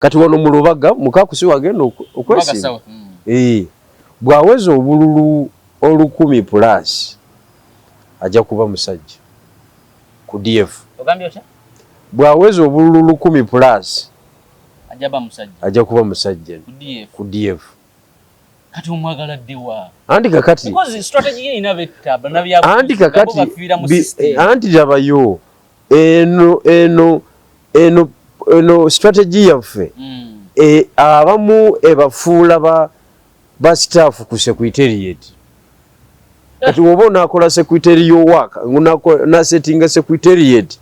Kati wano mu Lubaga Mukaaku si wagenda okwesimba. Eh, bw'aweza obululu 1000 plus ajja kuba musajja ku DF. Ogambye otya? Bw'aweza obululu 1000 plus ajja kuba musajja ku DF. Kati omwagala ddiwa? Anti kakati anti kakati anti labayo eno eno eno eno strategy yaffe. Abamu ebafuula ba staff ku secretariat. Kati woba onakola secretarial work, nasettinga secretariat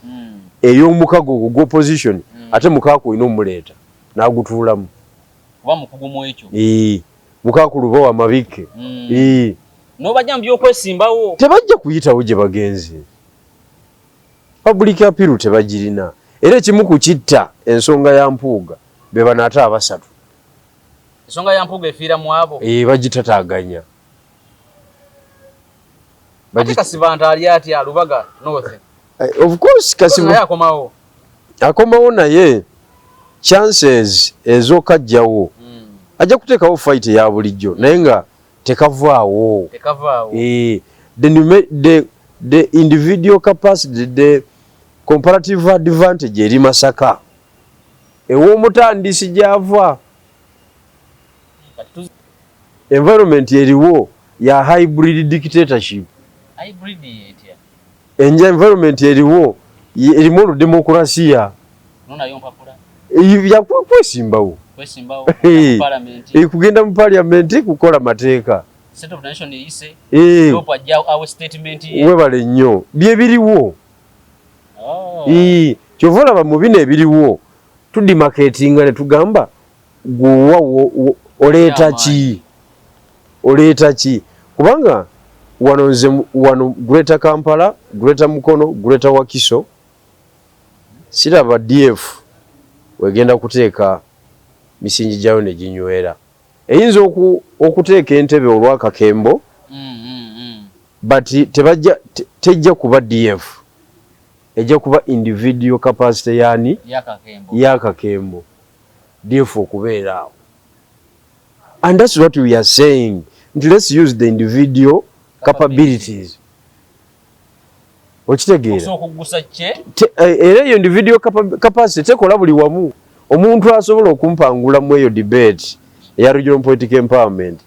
ey'omukago ogwo gw'opposition, ate Mukaaku olina omuleeta n'agutuulamu. Kuba mukugu mu ekyo. Mukaaku Lubowa Mabikke. N'obajja mu by'okwesimbawo. Tebajja kuyitawo gye bagenze. Public appeal tebagirina. Era ekimu ku kitta ensonga ya Mpuuga be bano ate abasatu. Ensonga ya Mpuuga efiira mu abo. Bagitataaganya. Ate Kasibante ali atya Lubaga North? Of course Kasiba naye akomawo. Akomawo, naye chances ez'okajjawo ajja kuteekawo fight eya bulijjo naye nga tekavaawo. Tekavaawo. The individual capacity, the comparative advantage eri Masaka ew'omutandisi gy'ava. Environment eriwo ya hybrid dictatorship. Hybrid etya? Enja environment eriwo erimu oludemokrasiya. Nonayo mpapula. Yakwesimbawo. Kwesimbawo. Kugenda mu parliament kukola mateeka. State of the Nation eyise. Webale nnyo, bye biriwo. Kyova olaba mu bino ebiriwo tudemarcatinga ne tugamba gwowa oleeta ki, oleeta ki, kubanga wano nze wano Greater Kampala, Greater Mukono, Greater Wakiso siraba DF wegenda kuteeka misingi gyayo ne ginywera. Eyinza okuteeka entebe olwakakembo, but tebajja, tejja kuba DF, ejja kuba individual capacity yani yakakembo DF okubeera awo. And that's what we are saying nti let's use the individual capabilities. Okitegeera? Era eyo individual capacity tekola buli wamu. Omuntu asobola okumpangulamu eyo debate eya regional political empowerment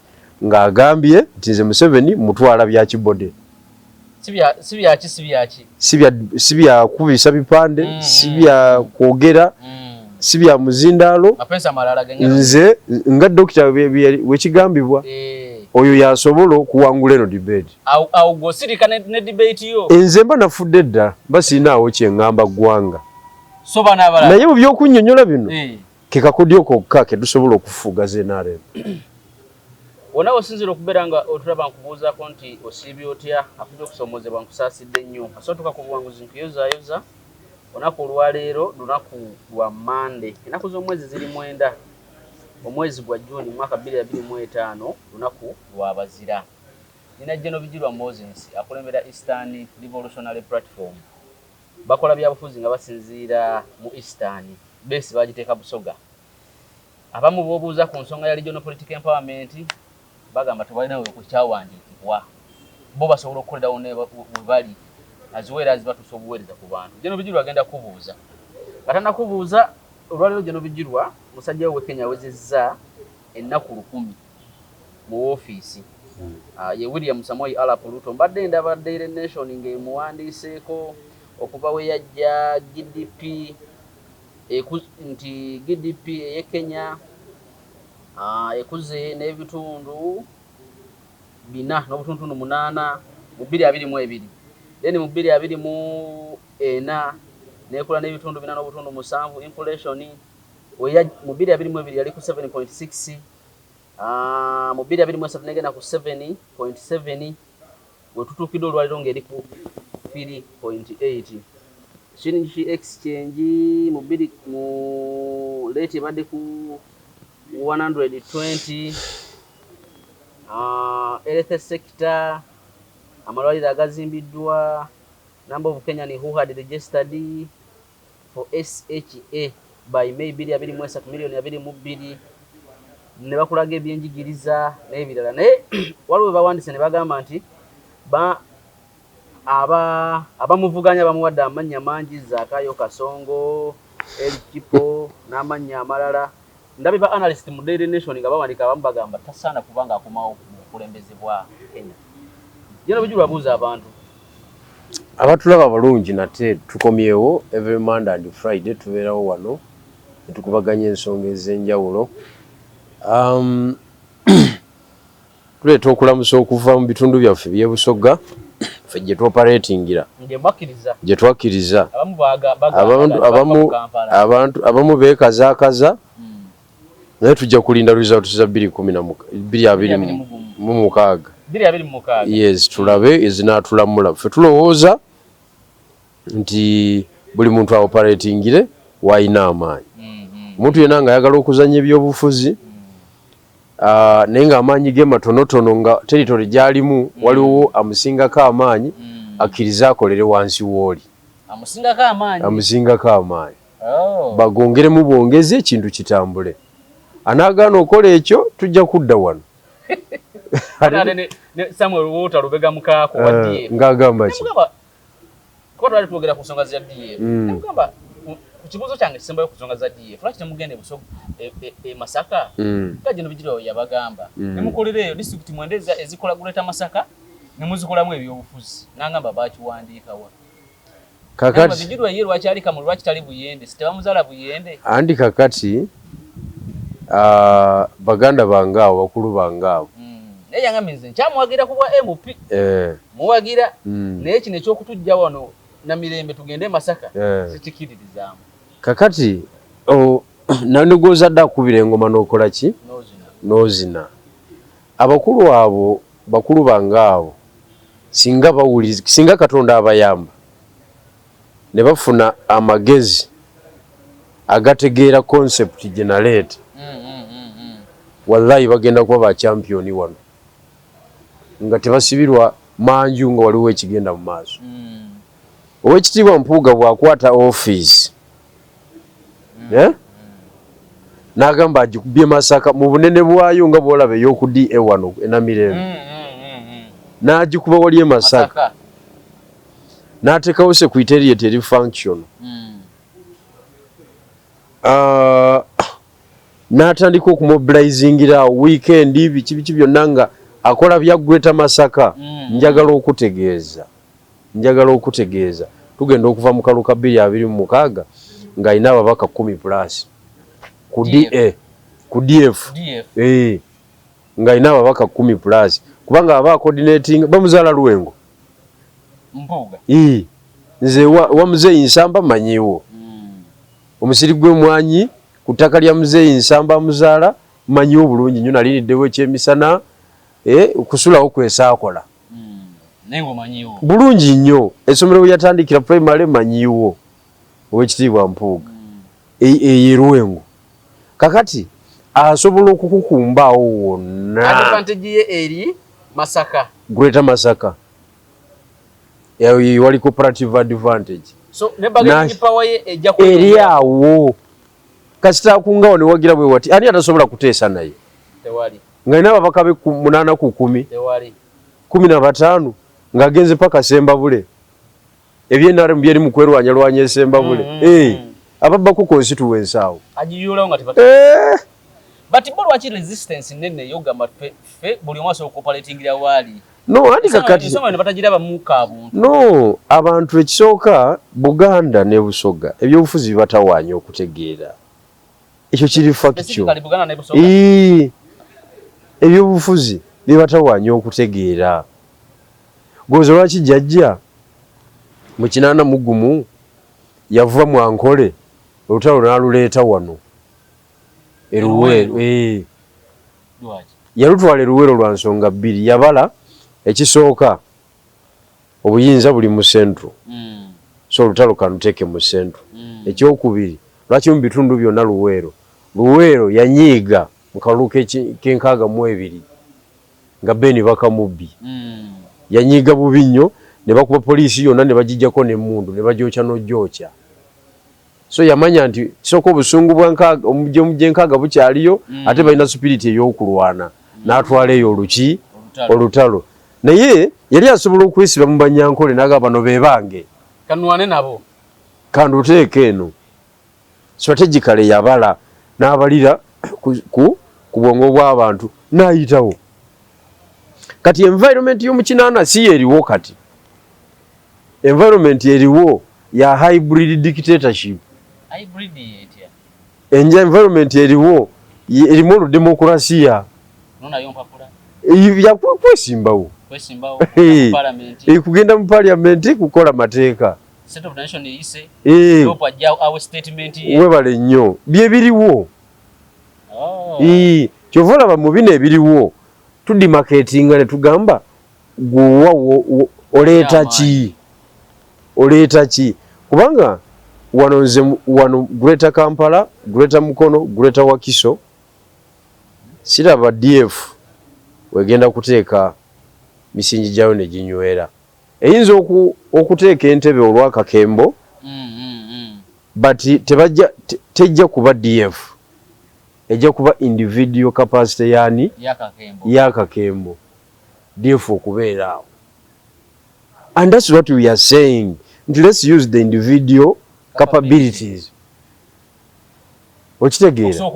ng'agambye nti nze Museveni mutwala bya kibode, si byakubisa bipande, si bya kwogera, si bya muzindaalo, nze nga dokita wekigambibwa oyo yasobola okuwangula eno debate. Nze mba nafudde dda, mba siinaawo kyeŋŋamba ggwanga, naye mu by'okunnyonnyola bino ke kakodyo kokka ke tusobola okufuga NRM. Wonna osinzira okubeera nga otulaba, nkubuuzaako nti osiibye otya? Afunye okusoomozebwa, nkusaasidde nnyo. Asootuka ku buwanguzi, nkuyozaayoza. Olunaku olwaleero lunaku lwa Mande, ennaku z'omwezi ziri 9, omwezi gwa Juni, mwaka 2025, lunaku lwa bazira. Nina General Bigirwa Moses akulembera Eastern Revolutionary Platform. Bakola byabufuzi nga basinziira mu Eastern, base bagiteeka Busoga. Abamu b'obuuza ku nsonga ya regional political empowerment bagamba tebalina we kukyawandiikibwa, bo basobola okukolerawo ne we bali as well as batuusa obuweereza ku bantu. General Bigirwa agenda kubuuza nga tannakubuuza. Olwaleero General Bigirwa, musajja we Kenya awezezza ennaku 1000 mu woofiisi. Ye William Samoei Arap Ruto. Mbadde ndaba Daily Nation ng'emuwandiiseeko okuva we yajja GDP nti GDP ey'e Kenya ekuze n'ebitundu 4.8 mu 2022, then mu 2024 nekula n'ebitundu 4.7. Inflation mu 2022 yali ku 7.6, mu 2023 negenda ku 7.7, wetutuukidde olwaliro ng'eri ku 3.8. Shilling exchange mu bbiri mu rate ebadde ku 120. Health sector, amalwaliro agazimbiddwa, number of Kenyan who had registered for SHA. By May 2023, miliyoni 22, ne bakulaga ebyenjigiriza n'ebirala. Naye waliwo we bawandiise ne bagamba nti abamuvuganya bamuwadde amannya mangi: Zaakayo Kasongo, Elikipo n'amannya amalala. Ndabye ba analyst mu Daily Nation nga bawandiika, abamu bagamba tasaana kubanga akomawo mu bukulembeze bwa Kenya. Jeno Bijulwa abuuza abantu. Abatulaba bulungi, nate tukomyewo. Every Monday and Friday tubeerawo wano netukubaganya ensonga ez'enjawulo. Tuleeta okulamusa okuva mu bitundu byaffe by'ebusoga, ffe gye tuoperatingira, nge mwakkiriza, gye twakkiriza. Abamu bagamba abantu bava abamu mu Kampala. Abantu abamu beekazaakaza, naye tujja kulinda results za 2026. 2026. Yes, tulabe ezinaatulamula. Ffe tulowooza nti buli muntu aoperatingire wayina amaanyi. Omuntu yenna ng'ayagala okuzanya ebyobufuzi, naye ng'amaanyi ge matonotono, nga territory gy'alimu waliwo amusingako amaanyi, akkirize akolere wansi w'oli amusingako amaanyi. Amusingako amaanyi. Oh. Bagongeremu bwongezi, ekintu kitambule. Anaagaana okola ekyo, tujja kudda wano. Ate ne Samuel Walter Lubega Mukaako wa DF. Ng'agamba ki? Nemugamba, kuba twali twogera ku nsonga za DF, nemugamba ku kibuuzo kyange kisembayo ku nsonga za DF, lwaki temugenda e Masaka nga gino Bigirwa yabagamba, nemukolera eyo disitulikiti mwenda ezikola Greater Masaka, nemuzikolamu ebyobufuzi? Nangamba bakiwandiikawa? Kakati Bigirwa ye lwaki ali Kamuli? Lwaki tali Buyende? Si tebamuzaala Buyende? Andi kakati, baganda bange abo, bakulu bange abo. Naye yangambye, nze nkyamuwagira ku bwa MP, muwagira, naye kino ekyokutujja wano Namirembe tugende e Masaka, sikikiririzaamu. Kakati nanogozadde akubira engoma n'okola ki? Nozina. N'ozina. Abakulu abo, bakulu bange abo, singa bawuliza, singa Katonda abayamba ne bafuna amagezi agategeera concept gye naleeta, wallahi bagenda kuba ba champion wano nga tebasibirwa manju, nga waliwo ekigenda mu maaso. Owekitiibwa Mpuuga bw'akwata ofiisi, eh? N'agamba agikubye Masaka mu bunene bwayo nga bw'olaba ey'oku DA wano enamirembe, n'agikuba wali e Masaka, Masaka. N'ateekawo secretariat eri function, n'atandika okumobilizingira weekend, biki biki byonna nga akola bya Greater Masaka. Njagala okutegeeza tugenda okuva mu kalulu ka 2026 ng'alina ababaka 10 plus ku DA, ku DF. DF. Eh, ng'alina ababaka 10 plus, kubanga aba coordinating bamuzaala Lwengo. Mpuuga. Ii, nze wa muzeeyi Nsamba manyiwo. Omusiri gw'emmwanyi ku ttaka lya muzeeyi Nsamba amuzaala manyiwo bulungi nnyo. Naliriddewo ekyemisana, eh, kusulawo kwesaakola. Naye ng'omanyiwo. Bulungi nnyo. Essomero we yatandikira primary manyiwo, owekitiibwa Mpuuga. Eyo Erwengo. Kakati asobola okukukumbaawo wonna. Advantage ye eri Masaka. Greater Masaka. Eyo wali cooperative advantage. So ne bargaining power ye ejja eri awo. Kasita akungawo ne wagira bwe wati, ani atasobola kuteesa naye? Tewali. Ng'alina ababaka be 8 ku 10. Tewali. 15, ng'agenze paka Sembabule. Ebye NRM byeri mu kwerwanyalwanya e Sembabule. Eh, ababbako constituency awo. Agiyuulawo nga tebata. Eh! But bo lwaki resistance nene eyogamba ffe buli omu asobola okuoperatingira waali? No, andi kakati ensonga ne batagirabamu ka buntu. No, abantu ekisooka, Buganda ne Busoga ebyobufuzi bibatawaanya okutegeera. Ekyo kiri factual. Specifically Buganda ne Busoga. Ii, ebyobufuzi bibatawaanya okutegeera. Goza lwaki jjajja mu 81 yava mu Ankole, olutalo n'aluleeta wano eruweero. Eh. Lwaki? Yalutwala eruweero lwa nsonga bbiri. Yabala ekisooka, obuyinza buli mu central, so olutalo kanuteeke mu central. Ekyokubiri, lwaki mu bitundu byonna Luweero? Luweero yanyiiga mu kalulu k'e62 nga Beni bakamubbi. Yanyiiga bubi nnyo, ne bakuba poliisi yonna ne bagijjako n'emmundu ne bagyokya n'ogyokya. So yamanya nti kisooka obusungu bwomujjenkaaga bukyaliyo, ate balina spirit ey'okulwana, n'atwala eyo oluki olutalo. Naye yali asobola okwesiba mu Banyankole naga bano be bange, kanwane nabo, kanduteeka eno. Strategically yabala n'abalira ku bwongo bw'abantu n'ayitawo. Kati environment y'omukinaana si eriwo kati. Environment eriwo ya hybrid dictatorship. Hybrid etya? Enja environment eriwo erimu oludemokrasiya. Yakwesimbawo kugenda mu parliament kukola mateeka. Webale nnyo, byebiriwo. Kyova olaba mu bino ebiriwo tudimaketinga ne tugamba gwowa oleeta ki, oleeta ki, kubanga wano nze wano Greater Kampala, Greater Mukono, Greater Wakiso siraba DF wegenda kuteeka misingi gyayo ne ginywera. Eyinza okuteeka entebe olw'akakembo, but tejja kuba DF, ejja kuba individual capacity yani y'akakembo DF okubeera awo. And that's what we are saying, nti let's use the individual capabilities. Okitegeera?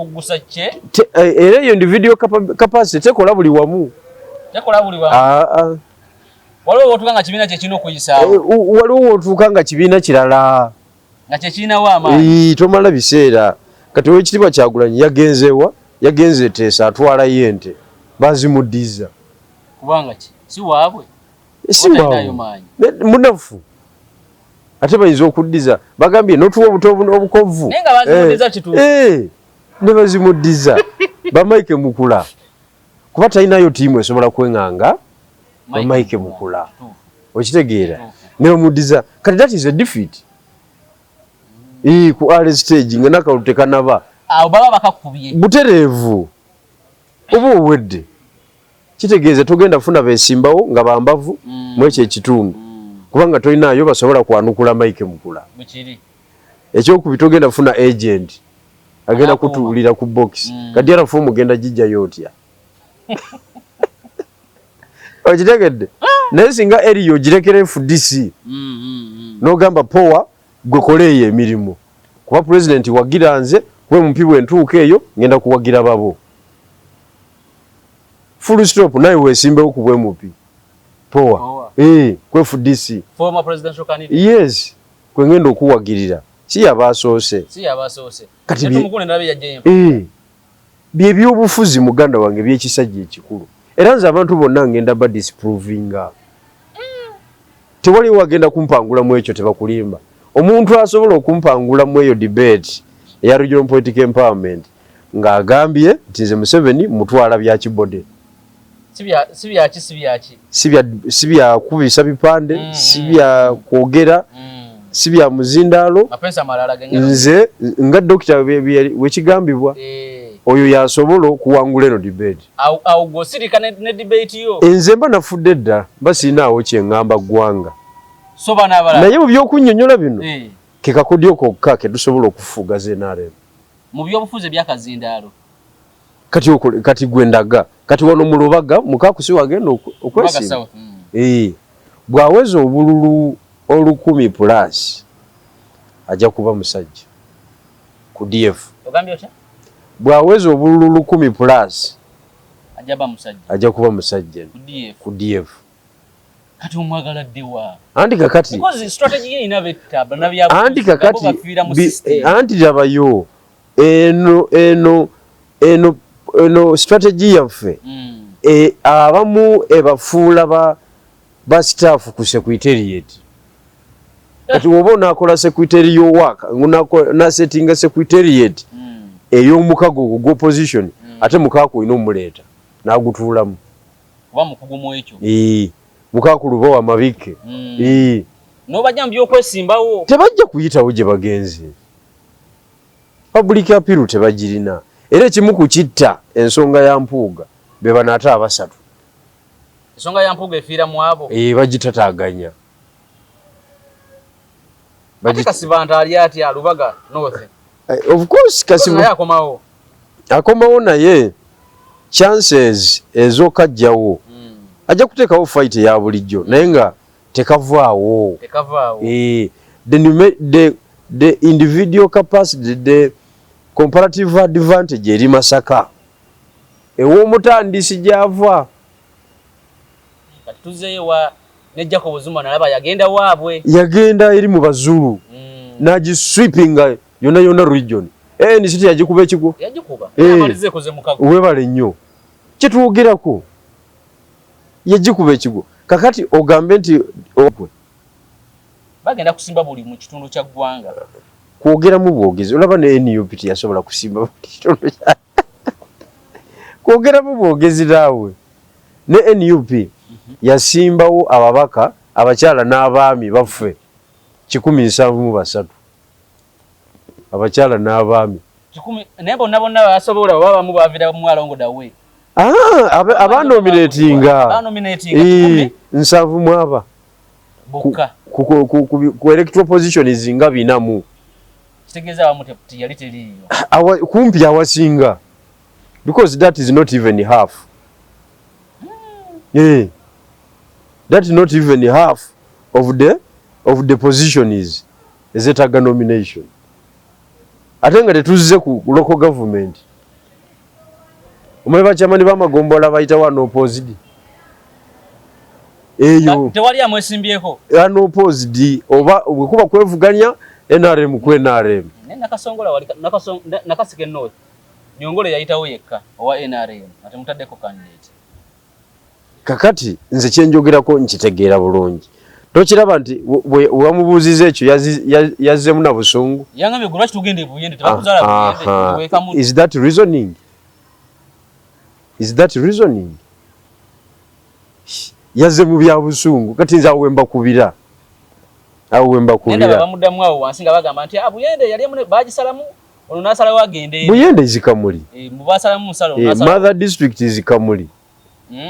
Era eyo individual capacity tekola buli wamu. Waliwo wotuuka nga kibiina kyekirina okuyisaawo. Waliwo wotuuka nga kibiina kirala nga kyekirinawo amaanyi. Tomala biseera. Kati Owekitiibwa Kyagulanyi yagenzeewa, yagenze Teesa atwalayo ente bazimuddiza. Kubanga ki? Si waabwe? Si waabwe. Munafu. Ate bayinza okuddiza, bagambye n'otuwa obuto obukovvu. Naye nga bazimuddiza kituufu. Ne bazimuddiza. Bamaike Mukula. Kuba talinayo ttiimu esobola kweŋŋanga Bamaike Mukula. Okitegeera? Ne bamuddiza. Kati that is a defeat. Ku early stage nga n'akalulu tekanaba. Awo baba bakakubye. Butereevu. Oba owedde. Kitegeeza togenda kufuna beesimbawo nga bambavu mu ekyo ekitundu. Kubanga tolinaayo basobola kwanukula Mike Mukula. Ekyokubi togenda kufuna agent agenda kutuulira ku box. Kati era fomu genda gijjayo otya? Okitegedde? Naye singa eriyo ogirekera FDC n'ogamba power gwe kola eyo emirimu. Kuba president wagira nze, kuba mupi bwe ntuuka eyo ngenda kuwagira babo. Full stop, naye weesimbewo ku bwe mupi. Power. Ku FDC. Former presidential candidate. Yes. Kwe ngenda okuwagirira. Si yabasoose. Si yabasoose. Kati bye byobufuzi muganda wange by'ekisajja ekikulu. Era nze abantu bonna ngenda ba disprovinga. Tewaliwo agenda kumpangula mu ekyo, tebakulimba. Omuntu asobola okumpangula mu eyo debate eya regional political empowerment ng'agambye nti nze Museveni mutwala bya kibode. Si bya kubisa bipande, si bya kwogera, si bya muzindaalo. Nze nga dokita wekigambibwa oyo yasobola okuwangula eno debate. Nze mba nafudde dda, mba sirinaawo kye ŋŋamba ggwanga. Naye mu by'okunnyonnyola bino ke kakodyo kokka ke tusobola okufuga NRM. Mu byobufuzi ebyakazindaalo. Kati gwe ndaga kati wano mu Lubaga mukakusi wagenda okwesimba. Bw'aweza obululu 1000 plus ajja kuba musajja ku DF. Ogambye otya? Bw'aweza obululu 1000 plus ajja kuba musajja ku DF. Kati omwagala ddewa? Anti kakati because strategy ye ina betta bana anti kakati anti labayo eno eno eno eno strategy yaffe abamu ebafuula ba staff ku secretariat. Kati woba onakola secretariat work, nasettinga secretariat ey'omukago ogwo opposition, ate mukaku olina omuleeta n'agutuulamu. Kuba mukugu mu ekyo. Mukaku luba wa mabikke. N'obajja mu by'okwesimbawo. Tebajja kuyitawo gye bagenze. Public appeal tebagirina. Era ekimu ku kitta ensonga ya Mpuuga be bano ate abasatu. Ensonga ya Mpuuga efiira mu abo. Bagitataaganya. Ate Kasibanta ali atya Lubaga North? Of course Kasiba akomawo. Akomawo naye chances ez'okajjawo ajja kuteekawo fight eya bulijjo naye nga tekavaawo. Tekavaawo. The individual capacity, the comparative advantage eri Masaka ew'omutandisi gy'ava. Kati tuzzeeyo wa ne Jacob Zuma nalaba yagenda waabwe. Yagenda eri mu Bazulu n'agisweepinga yonna yonna region. ANC yagikuba ekigwo. Yagikuba. Amalize ekoze mukago. Weebale nnyo. Kyetwogerako yagikuba ekigwo. Kakati ogambe nti bagenda kusimba buli mu kitundu kya ggwanga. Kwogeramu bwogezi. Olaba ne NUP teyasobola kusimba buli kitundu kya kwogeramu bwogezi naawe. Ne NUP yasimbawo ababaka abakyala n'abaami baffe 173 abakyala n'abaami. Naye bonna bonna basobola oba abamu baviira mu along the way? Abanominatinga 70 bokka ku electoral positions nga 400. Kitegeeza abamu teyali teriiyo. Kumpi awasinga, because that is not even half. Yeah. That is not even half of the positions ezeetaaga nomination. Ate nga tetuzze ku local government. Omanyi bakyamani b'amagombola bayitawo unopposed. Eyo tewali amwesimbyeko. Unopposed oba bwe kuba kwevuganya NRM ku NRM. Naye Nakasongola wali Nakaseke North. Nyongole yayitawo yekka owa NRM ate mutaddeko candidate. Kakati nze kyenjogerako nkitegeera bulungi. Tokiraba nti wamubuuziza ekyo yazzemu na busungu. Yangambye gwe lwaki tugenda e Buyende, tebakuzaala Buyende, weekamu. Is that reasoning? Is that reasoning? Yazze mu bya busungu. Kati nze awo we mbakubira. Awo we Naye ndaba mbakubira. bamuddamu awo wansi nga bagamba nti Buyende yali emu baagisalamu ono n'asalawo agende eri. Buyende is Kamuli. Mu baasalamu musalo n'asalawo. Mother district is Kamuli.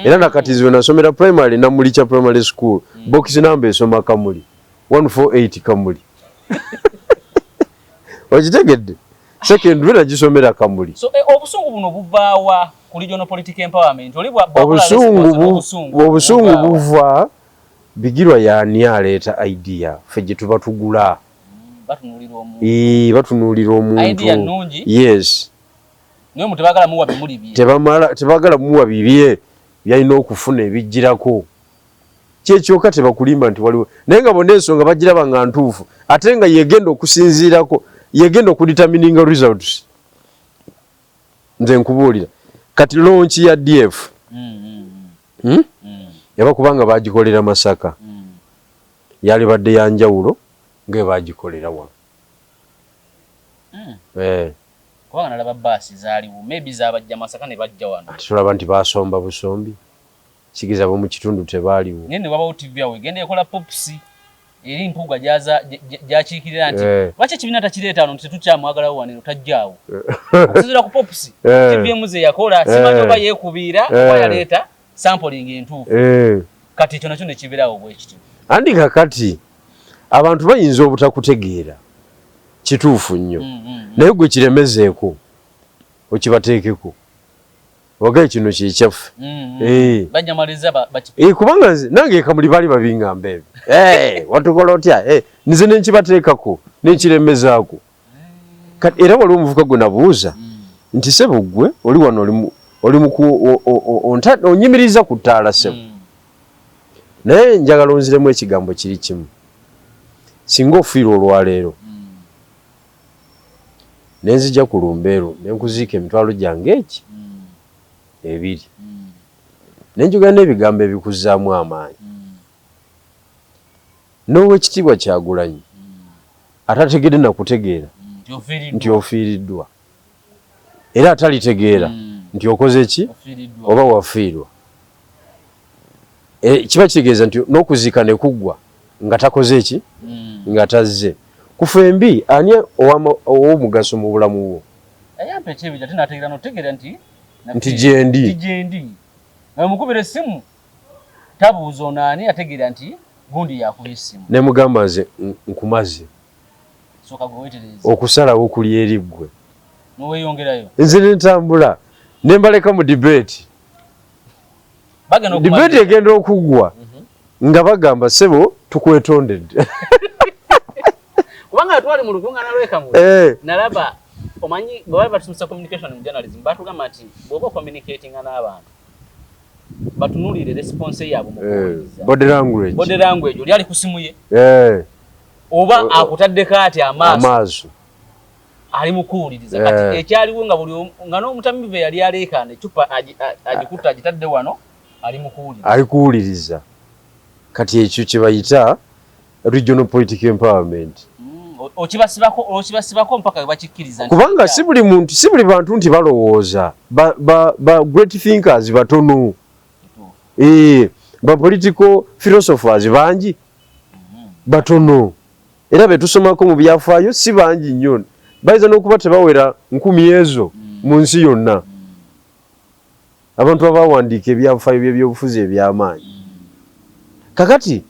Era nakati nze nasomera primary Namulikya Primary School. Box number esoma Kamuli. 148 Kamuli. Okitegedde? Secondary nagisomera Kamuli. So obusungu buno buvaawa ku regional political empowerment? Oli Obusungu obusungu obusungu buvaawa? Buva Bigirwa yaani aleeta idea ffe gye tuba tugula. Batunuulira omuntu. Batunuulira omuntu. Idea nnungi. Yes. Naye mu tebaagala muwa bimuli bye. Tebamala tebaagala muwa bibye byalina okufuna ebijjirako. Kyekyoka tebakulimba nti waliwo naye nga bonna ensonga bagiraba nga ntuufu ate nga yegenda okusinziirako yegenda okudetermininga results. Nze nkubuulira kati launch ya DF Yaba kubanga bagikolera Masaka yalibadde ya njawulo nga bagikolera wano. Kubanga nalaba baasi zaaliwo, maybe zabajja Masaka ne bajja wano. Ate tulaba nti basomba busombi kigeza bo mu kitundu tebaaliwo. Naye ne wabawo TV awo egenda ekola pops eri Mpuuga gyakiikirira nti lwaki ekibiina takireeta wano nti tetukyamwagalawo wano eno tajjaawo. Okusinziira ku pops TV emu ze yakola simanyi oba yeekubiira oba yaleeta sampling entuufu. Kati ekyo nakyo ne kibeerawo bwe kityo. Andi kakati abantu bayinza obutakutegeera kituufu nnyo naye gwe kiremezeeko okibateekeko wagaye kino kyekyaffe. Bajja Kubanga nze nange Kamuli baali babingamba ebyo, watukola otya, nze nenkibateekako nenkiremezaako. Kati era waliwo omuvuka gwe nabuuza nti sebo ggwe oli wano oli muku onyimiriza ku ttaala sebo naye njagala onziremu ekigambo kiri kimu, singa ofiirwa olwaleero nenzija ku lumbeero nenkuziika emitwalo gyange eki 2 nenjogera n'ebigambo ebikuzzaamu amaanyi n'owekitiibwa Kyagulanyi atategedde nakutegeera nti ofiiriddwa era atalitegeera nti okoze ki oba wafiirwa, kiba kitegeeza nti n'okuziika ne kuggwa nga takoze ki nga tazze kufa embi. Ani ow'omugaso mu bulamu bwo? Nti gyendi gyendi nga mukubira essimu tabuuza ono ani, ategeera nti gundi yakubye essimu. Ne mugamba nze nkumaze. Okusalawo kuli eri ggwe. Nze nentambula nembaleka mu debate. Debate egenda okuggwa nga bagamba, "Ssebo, tukwetondedde." Kubanga twali mu lukuŋŋaana lw'ekamuli, nalaba, omanyi bwe bali batusomesa communication mu journalism, batugamba nti bw'oba ocommunicatinga n'abantu, batunuulire response yaabwe mu kuwuliriza. Body language. Body language, oli ali ku simu ye oba akutaddeko ati amaaso, amaaso, ali mu kuwuliriza. Kati ekyaliwo nga buli nga n'omutamivu yali aleekaana, eccupa agikutte, agitadde wano, ali mu kuwuliriza. Ali kuwuliriza. Kati ekyo kye bayita regional political empowerment. Okibasibako mpaka we bakikkiriza. Kubanga si buli muntu, si buli bantu nti balowooza. Ba great thinkers batono, ba political philosophers bangi batono, era betusomako mu byafaayo si bangi nnyo. Bayinza n'okuba tebawera 1000 ezo mu nsi yonna, abantu abawandiika ebyafaayo byebyobufuzi ebyamaanyi. Kakati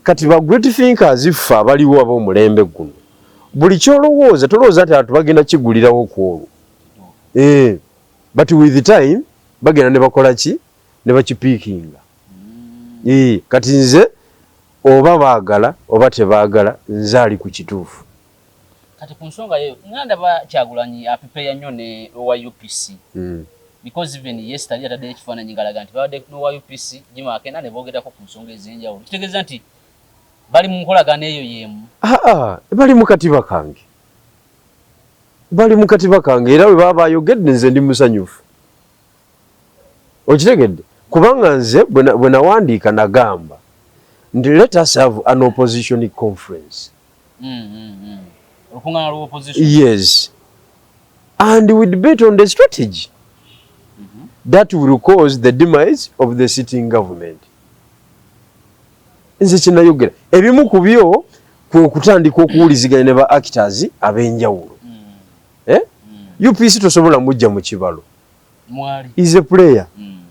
kati ba great thinkers ffe abaliwo ab'omulembe guno, buli kyolowooza tolowooza nti abantu bagenda kigulirawo ku olwo, but with time bagenda ne bakola ki, ne bakipickinga. Kati nze oba baagala oba tebaagala, nze ali ku kituufu. Kati ku nsonga yeyo, nga ndaba Kyagulanyi apepeya nnyo ne owa UPC, because even yesterday yataddeyo ekifaananyi ng'alaga nti babadde n'owa UPC Jim Akena ne boogerako ku nsonga ez'enjawulo. Kitegeeza nti bali mu nkolagano eyo y'emu? Aa, bali mu katiba kange, bali mu katiba kange, era bwe baba bayogedde nze ndi musanyufu. Okitegedde? Kubanga nze bwe nawandiika nagamba nti let us have an opposition conference. Olukuŋŋaana lw'opposition. Yes, and we debate on the strategy that will cause the demise of the sitting government. Nze kyenayogera, ebimu ku byo kwe okutandika okuwuliziganya ne ba actors ab'enjawulo. Eh? UPC tosobola mujja mu kibalo. Mwali is a player.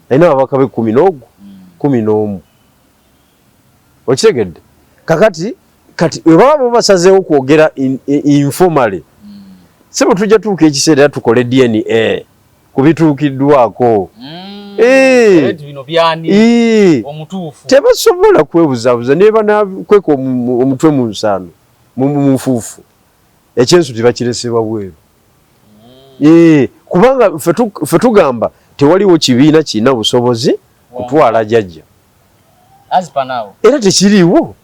Alina ababaka be 10 n'ogwo, 11. Okitegedde? Kakati kati bwe baba bo basazeewo kwogera informally, sebo, tujja tuuka ekiseera era tukole DNA ku bituukiddwako. Edi bino byani omutuufu? Tebasobola kwebuzaabuza, ne banakweka omutwe mu nsaano, mu nfuufu, ekyensu tebakiresebwa bweru. Kubanga ffe tugamba tewaliwo kibiina kirina busobozi kutwala jjajja. As per now. Era tekiriiwo.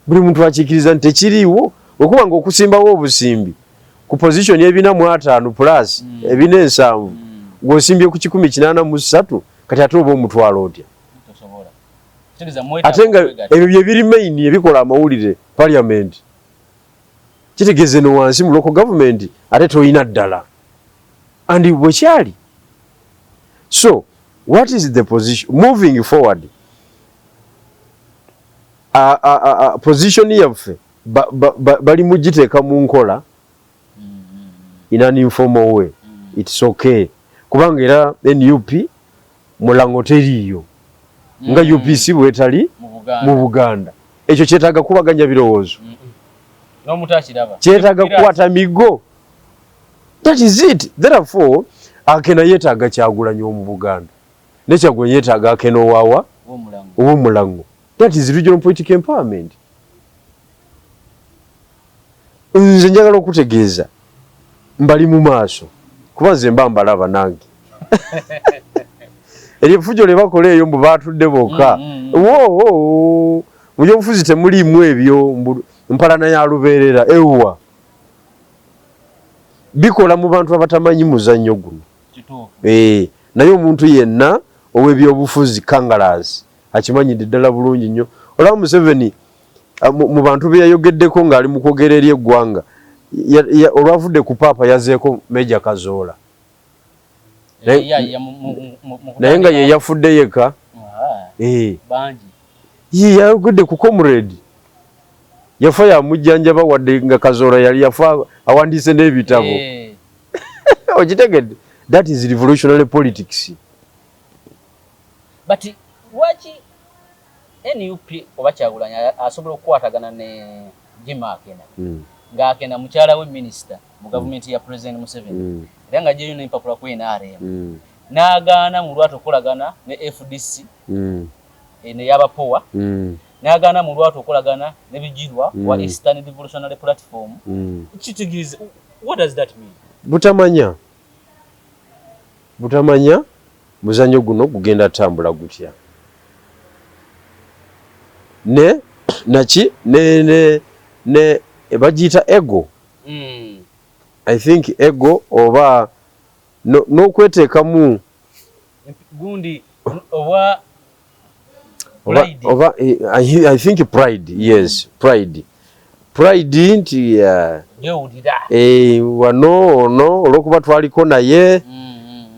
Buli muntu akikkiriza nti tekiriiwo, okuba nga okusimbawo obusimbi ku position 450 plus 470, ng'osimbye ku 183, kati ate oba omutwalo otya? Tosobola. Kitegeeza mwetaaga Ate nga okwegatta. Ebyo bye biri main ebikola amawulire parliament. Kitegeeza eno wansi mu local government ate toyina ddala, and bwekyali. So what is the position moving forward? A position yaffe bali mugiteeka mu nkola in an informal way. It's okay, kubanga era NUP mulango teriiyo nga UPC bwetali Mu Buganda. Mu Buganda. Ekyo kyetaaga kubaganya birowoozo? N'omuto akiraba. Kyetaaga kukwata migo? That is it. Therefore Akena yeetaaga Kyagulanyi omu Buganda, ne Kyagulanyi yeetaaga Akena owaawa W'omulango. Ow'omulango. That is regional political empowerment. Nze njagala okutegeeza mbali mu maaso, kuba nze mba mbalaba nange. Eryo efujjo lye bakola eyo mbu baatudde bokka, woo, mu byobufuzi temuliimu ebyo mbu mpalana ya lubeerera. Ewa, bikola mu bantu abatamanyi muzannyo guno. Naye omuntu yenna ow'ebyobufuzi kangalas akimanyidde ddala bulungi nnyo. Olaba Museveni, mu bantu be yayogeddeko ng'ali mu kwogera eri eggwanga, olwavudde ku paapa yazeeko Meja Kazoola. Naye nga ye yafudde yekka. Ye yayogedde ku comrade yafa yamujjanjaba, wadde nga Kazoora yali yafa awandiise n'ebitabo. Okitegedde? That is revolutionary politics. But lwaki NUP oba Kyagulanyi asobola okukwatagana ne Jim Akena? Ng'akenda mukyala we minisita mu gavumenti ya President Museveni era nga gyeyo n'empapula ku NRM n'agaana mu lwatu okukolagana ne FDC ney'abapowa, n'agaana mu lwatu okukolagana ne Bigirwa wa Eastern Revolutionary Platform. Kitegeeza, what does that mean? Butamanya, butamanya muzannyo guno gugenda tambula gutya ne naki ne bagiyita ego. I think ego oba n'okweteekamu gundi oba oba I think pride, yes, pride nti wano ono olwokuba twaliko naye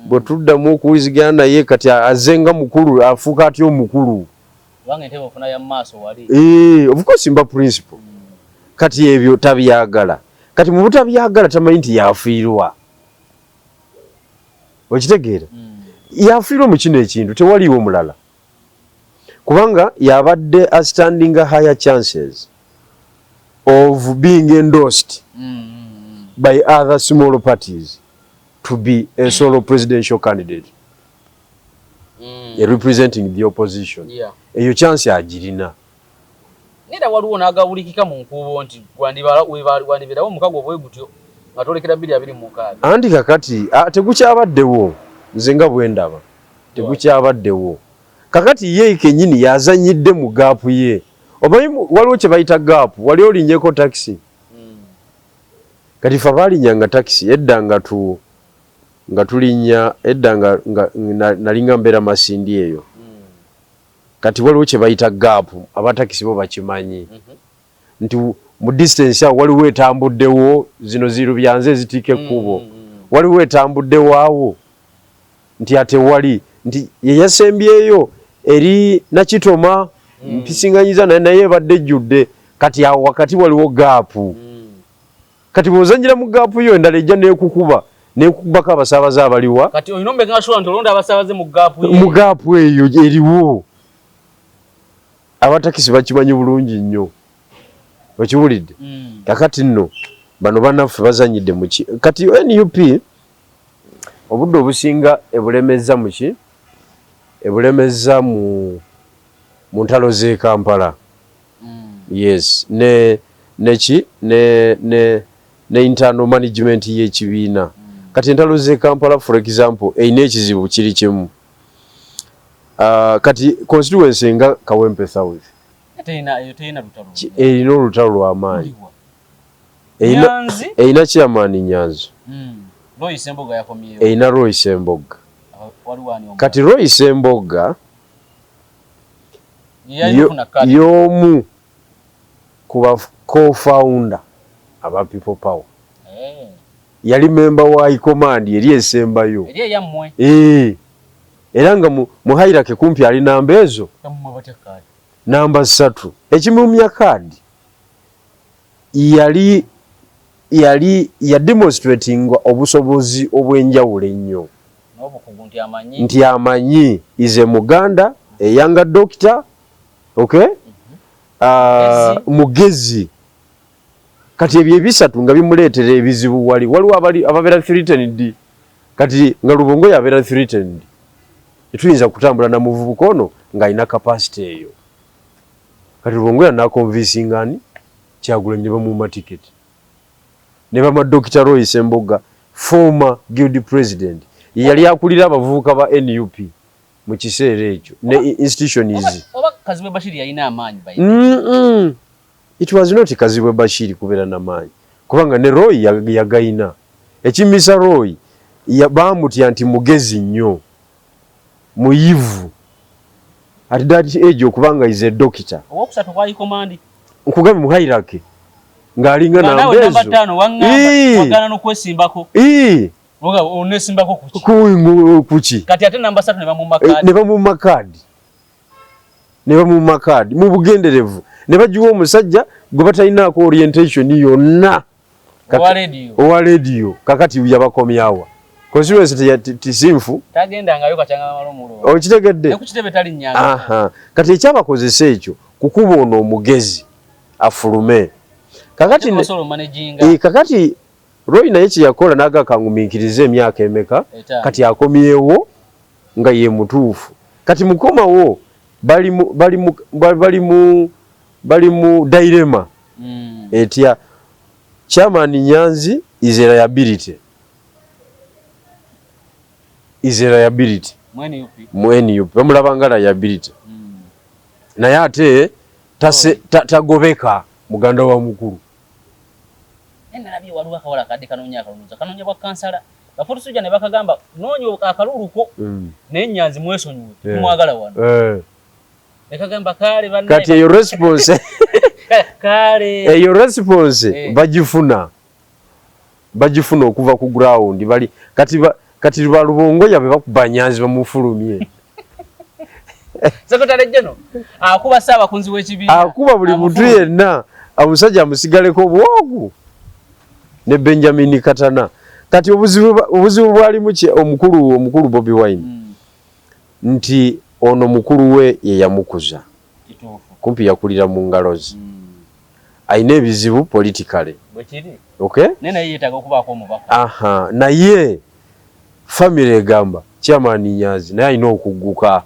bwe tuddamu okuwulizigana naye kati aze nga mukulu, afuuka atya omukulu? Of course mba principal. Kati ebyo tabyagala. Kati mu butabyagala tamanyi nti yafiirwa. Okitegeera? Yafiirwa mu kino ekintu, tewaliiwo mulala, kubanga yabadde standing higher chances of being endorsed by other small parties to be a solo presidential candidate representing the opposition. Eyo chance agirina. Nera waliwo n'agawulikika mu nkuubo nti gwandibeerawo omukago bwe gutyo nga twolekera 2026. Anti kakati tegukyabaddewo, nze nga bwe ndaba tegukyabaddewo. Kakati ye kennyini yazanyidde mu gap ye. Omanyi waliwo kye bayita gap, wali olinnyeko takisi? Kati fe abalinnyanga takisi edda nga tu nga tulinnya edda nga nalinga mbeera Masindi eyo. Kati waliwo kye bayita gap, abatakisi bo bakimanyi nti mu distance awo waliwo etambuddewo, zino zirubyanze ezitiika ekkubo, waliwo etambuddewo awo nti ate wali nti yeyasembyeyo eri Nakitoma mpisinganyiza naye, naye ebadde ejjudde. Kati awo wakati waliwo gap. Kati bw'ozannyira mu gap yo, endala ejja neekukuba nekukubako abasaabaze abaliwa. Kati olina omeka sure nti olonda abasaabaze mu gap ye. Mu gap eyo eriwo. Abatakisi bakimanyi bulungi nnyo. Okiwulidde? Kakati nno bano bannaffe bazannyidde muki. Kati NUP obudde obusinga ebulemezza muki, ebulemezza mu ntalo z'e Kampala. Yes, ne neki ne internal management y'ekibiina. Kati entalo z'e Kampala, for example, erina ekizibu kiri kimu. Kati constituency nga Kawempe South erina olutalo lw'amaanyi, erina chairman Nyanzi, erina Roy Sembogga. Kati Roy Sembogga y'omu ku ba co-founder aba People Power. Yali member wa high command eri esembayo, era nga mu hierarchy kumpi ali namba ezo namba 3. Ekimumya kaadi yali ya demonstrating obusobozi obw'enjawulo ennyo nti amanyi is a Muganda, a younger doctor, okay? Mugezi. Kati ebyo ebisatu nga bimuleetera ebizibu. Wali waliwo ababeera threatened. Kati nga Lubongo yabeera threatened, tetuyinza kutambula na muvubuka ono ng'alina capacity eyo. Kati Lubongoya naconvincinga ani? Kyagulanyi, ne bamuuma tiketi ne bama Dr. Roy Ssemboga, former guild president, yali akulira abavubuka ba NUP mu kiseera ekyo ne institutions. Oba Kazibwe Bashir yalina amaanyi? It was not Kazibwe Bashir kubeera namaanyi, kubanga ne Roy yagayina. Ekimisa Roy bamutya nti mugezi nnyo, muyivu at that age okubanga is a doctor. Owokusatu kwa command. Nkugambye mu hierarchy ng'alinga namba ezo. Wagana n'okwesimbako. Onesimbako kuki? Kuki? Kati ate namba 3 ne bamumma kaadi. Ne bamumma kaadi, ne bamumma kaadi mu bugenderevu, ne bagiwa omusajja gwe batalinaako orientation yonna. Owa radio. Kakati yabakomyawa constituency tisinfu. Okitegedde? Kati ekyabakozesa ekyo kukuba ono omugezi afulume. Kakati kakati Roy naye kyeyakola naga kangumiikirize emyaka emeka, kati akomyewo nga ye mutuufu. Kati mukomawo bali mu dilemma etya. Chairman Nyanzi is a liability, is a liability mu NUP, bamulaba nga liability, naye ate tagobeka muganda wa mukulu. Nalabye waliwo akawala kadde kanoonya akalulu, kanoonya bwa kansala, bafotusujja ne bakagamba noonya akalulu ko, naye Nyanzi mwesonyiwe, tumwagala wano. Nekagamba kale bannaye. Kati eyo response kale eyo response bagifuna okuva ku ground bali. Kati balubongoya be bakuba Nyanzi bamufulumye. Secretary General akuba ssaabakunzi w'ekibiina, akuba buli muntu yenna, omusajja amusigaleko bwogu ne Benjamin Katana. Kati obuzibu bwalimu omukulu Bobi Wine, nti ono mukulu we ye yamukuza, kumpi yakulira mu ngalo ze, ayina ebizibu politically. Okay? Aha, naye family egamba Chairman Nyanzi naye alina okugguka.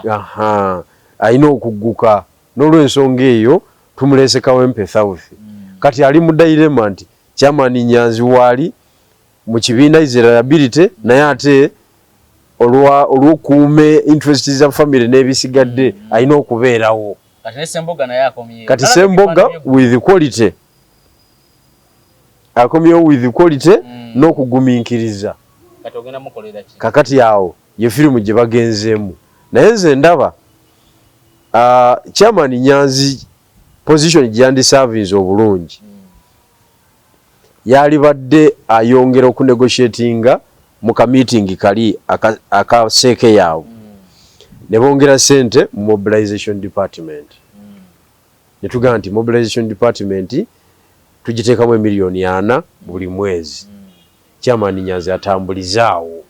Aha, alina okugguka n'olwensonga eyo tumulese Kawempe South. Kati ali mu dilemma nti Chairman Nyanzi waali mu kibiina is a liability, naye ate olw'okuuma interest za family n'ebisigadde alina okubeerawo. Kati Semboga with quality akomyewo, with quality n'okugumiikiriza. Kakati awo ye firimu gye bagenzeemu, naye nze ndaba Chairman Nyanzi position gye yandiservinze obulungi, yalibadde ayongera okunegotiatinga mu kameeting kali akaseeke yaabwe, ne bongera sente mu mobilization department, ne tugamba nti mobilization department tugiteekamu 4 miliyoni buli mwezi, Chairman Nyanzi atambulizaawo.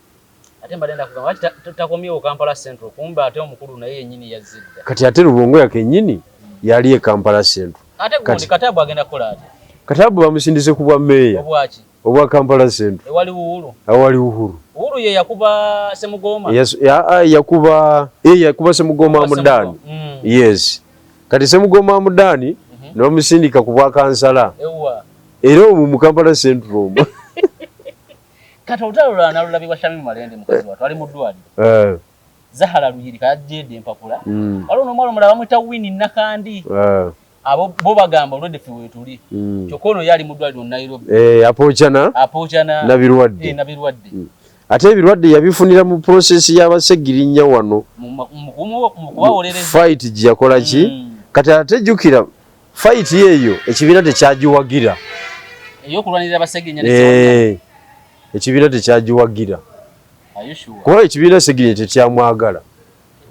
Ate mbadde ndakugamba lwaki takomyewo Kampala Central, kumbe ate omukulu naye yennyini yazzidda. Kati ate Lubongoya kennyini yali e Kampala Central. Ate gundi Katabu agenda kukola ate? Katabu bamusindise ku bwa meeya. Obwaki? Obwa Kampala Central. Ewali Uhuru? Awali Uhuru. Uhuru ye yakuba Semugoma? Yakuba Semugoma Amudani. Yes, kati Semugoma Amudani ne bamusindika ku bwa kansala. Ewa? Era omwo mu Kampala Central omwo. Kati olutalo lwa nalulabibwa Shamim Malende, mukazi wattu ali mu ddwaliro. Zahara Luyirika yajjeedde empapula. Waliwo n'omuwala omulala bamuyita Winnie Nakandi. Abo bo bagamba olwedde ffe weetuli, kyokka ono ye ali mu ddwaliro Nairobi. Apoocana. Apoocana. Nabirwadde. Nabirwadde. Ate ebirwadde yabifunira mu process y'abasegirinya wano. Mu kubawolereza. Fight gye yakola ki. Kati ate jjukira fight eyo ekibiina tekyagiwagira. Ey'okulwanirira abasegirinya? Ekibiina tekyagiwagira kuba ekibiina Segirinya tekyamwagala.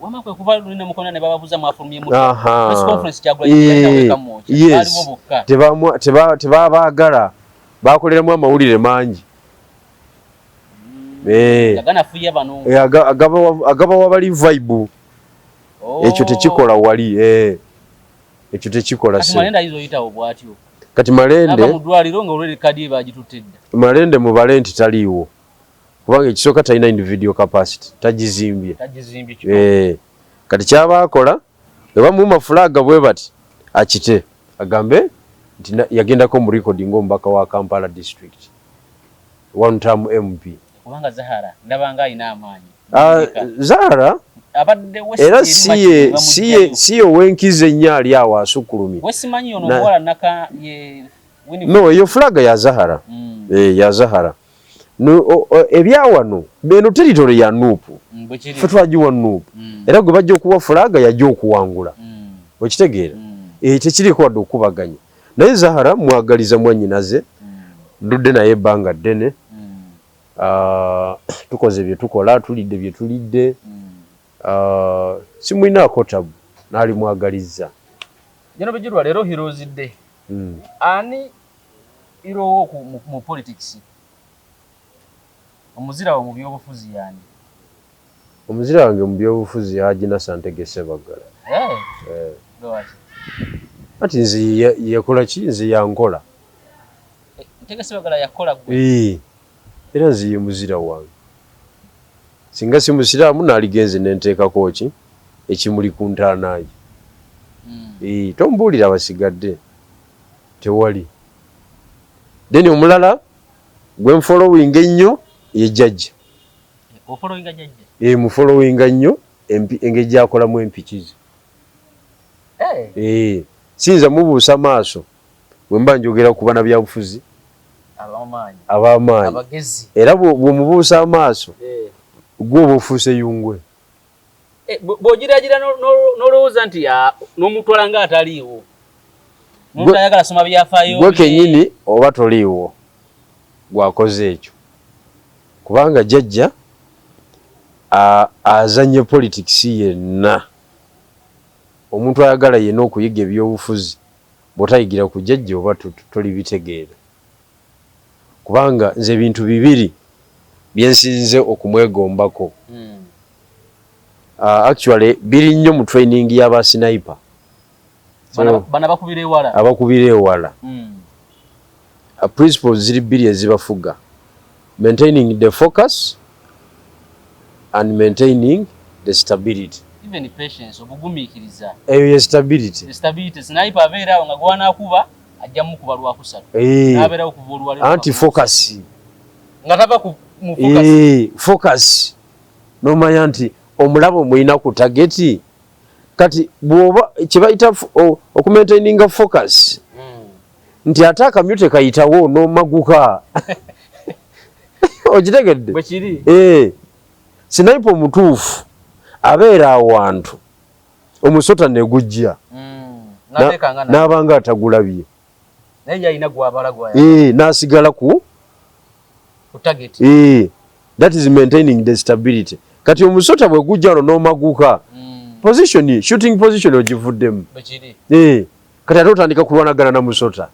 Wama kwe kuva luli ne mukona ne bababuuza mwafulumye mutya? Press conference Kyagulanyi yalina Kamwokya. Baaliwo bokka. Tebabaagala, bakoleramu amawulire mangi. Aganafuya bano. Agabawa bali vibe. Ekyo tekikola wali. Ekyo tekikola. Kati Malende ayinza oyitawo bw'atyo? Kati Malende mu ddwaliro nga olweri kadi ye bagitutte dda. Malende mubale nti taliiwo kubanga ekisooka talina individual capacity, tagizimbye. Tagizimbye. Kati kyaba akola webamuuma flag bwe bati akite agambe nti yagendako mu record ng'omubaka wa Kampala district, one term MP. Kubanga Zahara ndabanga alina amaanyi. Zahara abadde West era eri siye Makindye siye bamugjayo. Siye owenkizo ennyo ali awo asukkulumye. Wesimanyi ono omuwala naka ye Winifred. No, eyo flag ya Zahara. Ya Zahara. No, ebyawano beno territory ya NUP. Bwe kiri. Ffe twagiwa NUP. Era gwe bajja okuwa flag yajja okuwangula. Okitegeera? Tekiriiko wadde okukubaganya, naye Zahara mwagaliza mwannyinaze, ndudde naye ebbanga ddene. Ah, tukoze bye tukola, tulidde bye tulidde. Ah, simulinaako tabu, naali mwagalizza. Jeno Bigirwa, leero Heroes Day. Ani hero wo mu politics? Omuzira wo mu byobufuzi yani? Omuzira wange mu byobufuzi Haji Nasser Ntege Ssebaggala. Lwaki? Ati nze yakola ki? Nze yankola. Ntege Sebagala yakola gwe. Era nze ye muzira wange. Singa si musiraamu, naaligenze nenteekako ki ekimuli ku ntaana ye. Tombuulira abasigadde, tewali. Then omulala gwe nfollowinga ennyo ye jjajja. Ofollowinga jjajja? Mufollowinga nnyo engeri gyakolamu empiki ze. Siyinza mubuusa maaso bwe mba njogera ku bannabyabufuzi ab'amaanyi. Era bw'omubuusa amaaso, gwe oba ofuuse yungwe. Bw'ogiragira n'olowooza nti n'omutwala nga ataliiwo, muntu ayagala soma byafaayo. Gwe kennyini oba toliiwo gwakoze ekyo, kubanga jjajja azannye politics yenna. Omuntu ayagala yenna okuyiga ebyobufuzi, bw'otayigira ku jjajja oba tolibitegeera, kubanga nze ebintu bibiri byensinze okumwegombako. Actually biri nnyo mu training y'aba sniper. Bano abakubira ewala. Abakubira ewala. Principles ziri bbiri ezibafuga: maintaining the focus and maintaining the stability. Even patience, obugumiikiriza. Eyo ye stability. Stability. Sniper abeera awo nga gwanaakuba ajja mukuba lwakusatu, n'abeerawo kuva olwaleero. Anti focus. Nga tava ku mu focus. Focus, nomanya nti omulaba omulina ku target. Kati bw'oba kyebayita okumaintaininga focus, nti ate akamyu tekayitawo n'omaguka, okitegedde? Bwe kiri. Sniper omutuufu abeera awantu omusota ne gujja, N'ateekanga n'abanga atagulabye. Naye ye alina gwabala gwaya. N'asigala ku ku target. That is maintaining the stability. Kati omusota bwe gujja wano n'omaguka, position, shooting position ogivuddemu. Bwe kiri. Kati ate otandika kulwanagana na musota.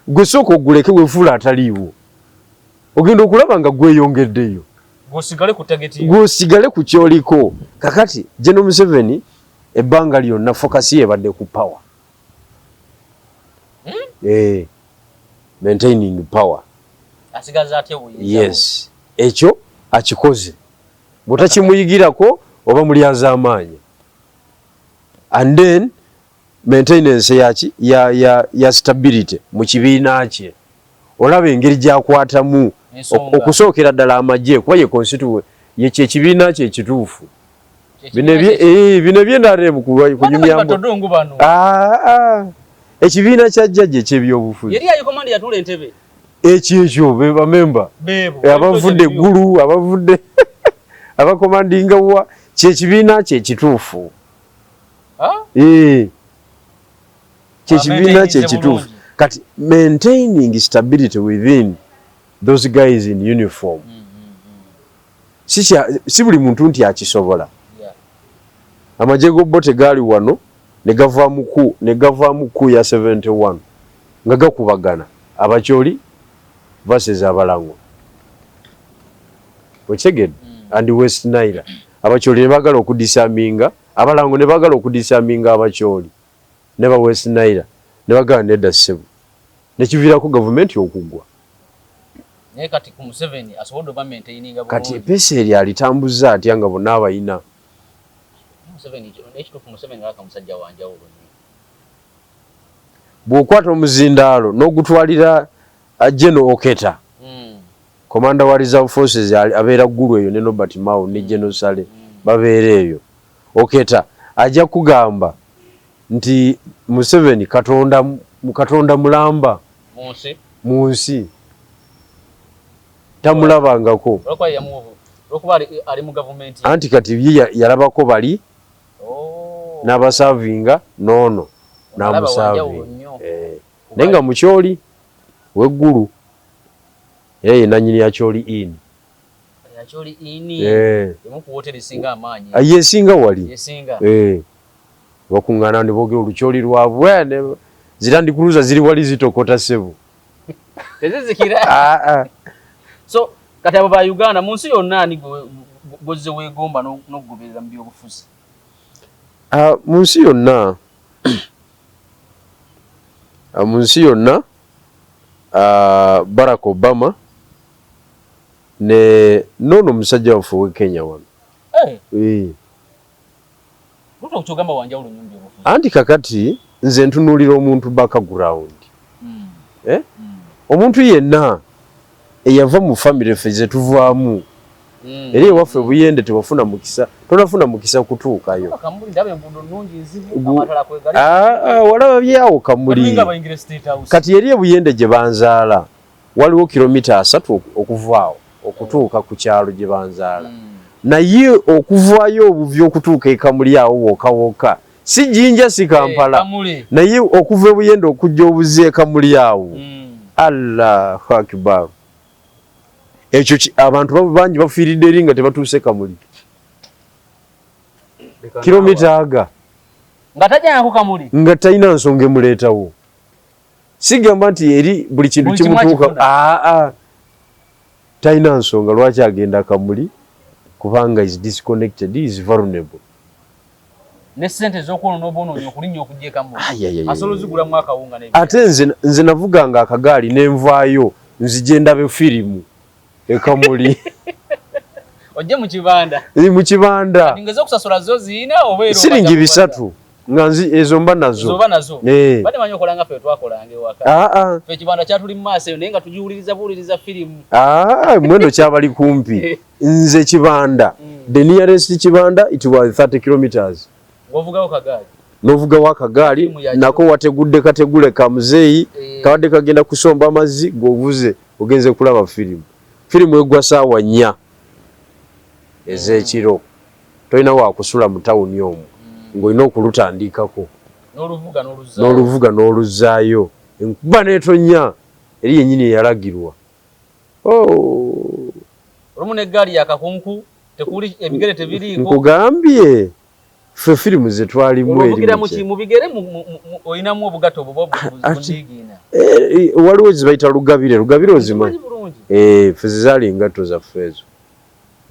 Gwe sooka oguleke, wefuula ataliiwo, ogenda okulaba nga gweyongeddeyo. Gwosigale ku target yo. Gwosigale ku kyoliko. Kakati General Museveni ebbanga lyonna focus ye ebadde ku power. Maintaining power. Asigaza atya obuyinza? Yes, ekyo akikoze. Bw'otakimuyigirako oba mulyazaamaanyi. And then maintenance yaki ya stability mu kibiina kye. Olaba engeri gy'akwatamu Ensonga. Okusookera ddala amagye, kuba ye constituent ye, kyekibiina kye ekituufu. Bino bino eby'NRM kunyumyamu. Batodongo bano. Ah, ah. Ekibiina kya jjajja ekyebyobufuzi. Yeri ayi komandi yatula entebe. Ekyo ekyo be bamemba. Beebo. Abavudde eggulu, abavudde abakomandinga wa kyekibiina kye ekituufu. Ah? Kyekibiina kye ekituufu. Kati maintaining stability within those guys in uniform, si buli muntu nti akisobola. Amagye g'Obote tegaali wano ne gavaamu ku ya 71 nga gakubagana Abakyoli versus Abalango, okitegedde? And West Nile, Abakyoli ne baagala okudisarminga Abalango, ne baagala okudisarminga Abakyoli ne ba West Nile, ne bagala nedda ssebo, nekiviirako gavumenti okuggwa. Naye kati ku Museveni asobodde oba maintaininga Kati bulungi. Epeesa eryo alitambuza atya nga bonna abayina? Museveni ekituufu, Museveni alaka musajja wa njawulo nnyo. Bw'okwata omuzindaalo n'ogutwalira General Oketa, commander wa reserve forces, abeera Ggulu eyo ne Norbert Mao ne General Saleh, babeera eyo. Oketa ajja kugamba nti Museveni Katonda, Katonda mulamba mu nsi. Mu nsi tamulabangako. Olwokuba olwokuba ali mu gavumenti. Anti kati ye yalabako bali n'abaservinga noono Alaba wanjawulo n'amuservinga nnyo. Naye nga mukyoli weggulu era ye nannyini Acholi Inn. Acholi Inn. Emu ku woteri esinga amaanyi. Yesinga wali. Yesinga. Bakuŋŋaana ne boogera olukyoli lwabwe zi Land Cruiser ziri wali zitokota ssebo. Tezizikira. Ah, ah. So kati abo ba Uganda, mu nsi yonna ani gwozze weegomba n'okugoberera mu byobufuzi? Ah, mu nsi yonna Mu nsi yonna, Barack Obama ne noono omusajja waffe ow'e Kenya wano. Hey. Ruto wanjawulo nnyo mu byobufuzi. Anti kakati nze ntunuulira omuntu background. Eh? Omuntu yenna eyava mu family ffe ze tuvaamu, era ewaffe Buyende tewafuna mukisa, tonafuna mukisa kutuukayo. Kamuli ndaba enguudo nnungi nzibu, amatala kwegali. Ah, ah, walaba byawo Kamuli. Balinga bayingira State House. Kati eri ebuyende gye banzaala waliwo kilomita 3 okuvaawo okutuuka ku kyalo gye banzaala. Naye okuvaayo obuvi okutuuka e Kamuli awo wokka wokka, si Jinja, si Kampala. Kamuli. Naye okuva ebuyende okujja obuzi e Kamuli awo, Allahu akbar, ekyo abantu bangi bafiiridde eri nga tebatuuse Kamuli, kilomita aga. Nga tajjanako Kamuli. Nga talina nsonga emuleetawo. Sigamba nti eri buli kintu Buli kimu kimutuuka. Akifuna. Aa, talina nsonga lwaki agenda Kamuli, kubanga is disconnected, is vulnerable. Ne ssente ez'okwonona obwonoonyi okulinnya okujja e Kamuli. Ai, ai, ai, ai. Asobola ozigulamu akawunga n'ebirala. Ate nze navuganga akagaali nenvaayo nzije ndabe firimu ekamuli. Ojje mu kibanda. Mu kibanda. Kati ng'ez'okusasula zo ziyina oba era Siringi obajja 300 nga nzi ezo mba nazo. Ezo oba nazo. Eh. Badde manyi okola nga ffe twakolanga ewaka. Ah, ah. Ffe ekibanda kyatuli mu maaso eyo naye nga tugiwuliriza buwuliriza firimu. Ah, mweno kyabali kumpi. Nze kibanda. The nearest kibanda, it was 30 kilometers. Ng'ovugawo kagaali. N'ovugawo akagaali. Firimu ya nako wategudde kategule ka muzeeyi, kabadde kagenda kusomba amazzi, g'ovuze ogenze kulaba firimu. Firimu egwa saawa 4 ez'ekiro. Tolina wakusula mu tawuni omwo, ng'olina okulutandikako. N'oluvuga n'oluzzaayo. N'oluvuga n'oluzzaayo. Enkuba n'etonnya eri yennyini eyalagirwa. Oh. Olumu n'eggaali ya kakunku, tekuli ebigere tebiriiko. Nkugambye ffe firimu ze twalimu eri Olwovugira mu mu ki mu bigere olinamu obugatto obwo bundiigiina. Eh, waliwo ze bayita lugabire, lugabire ozimanyi? Nkimanyi bulungi. Eh, ffe ze zaali engatto zaffe ezo.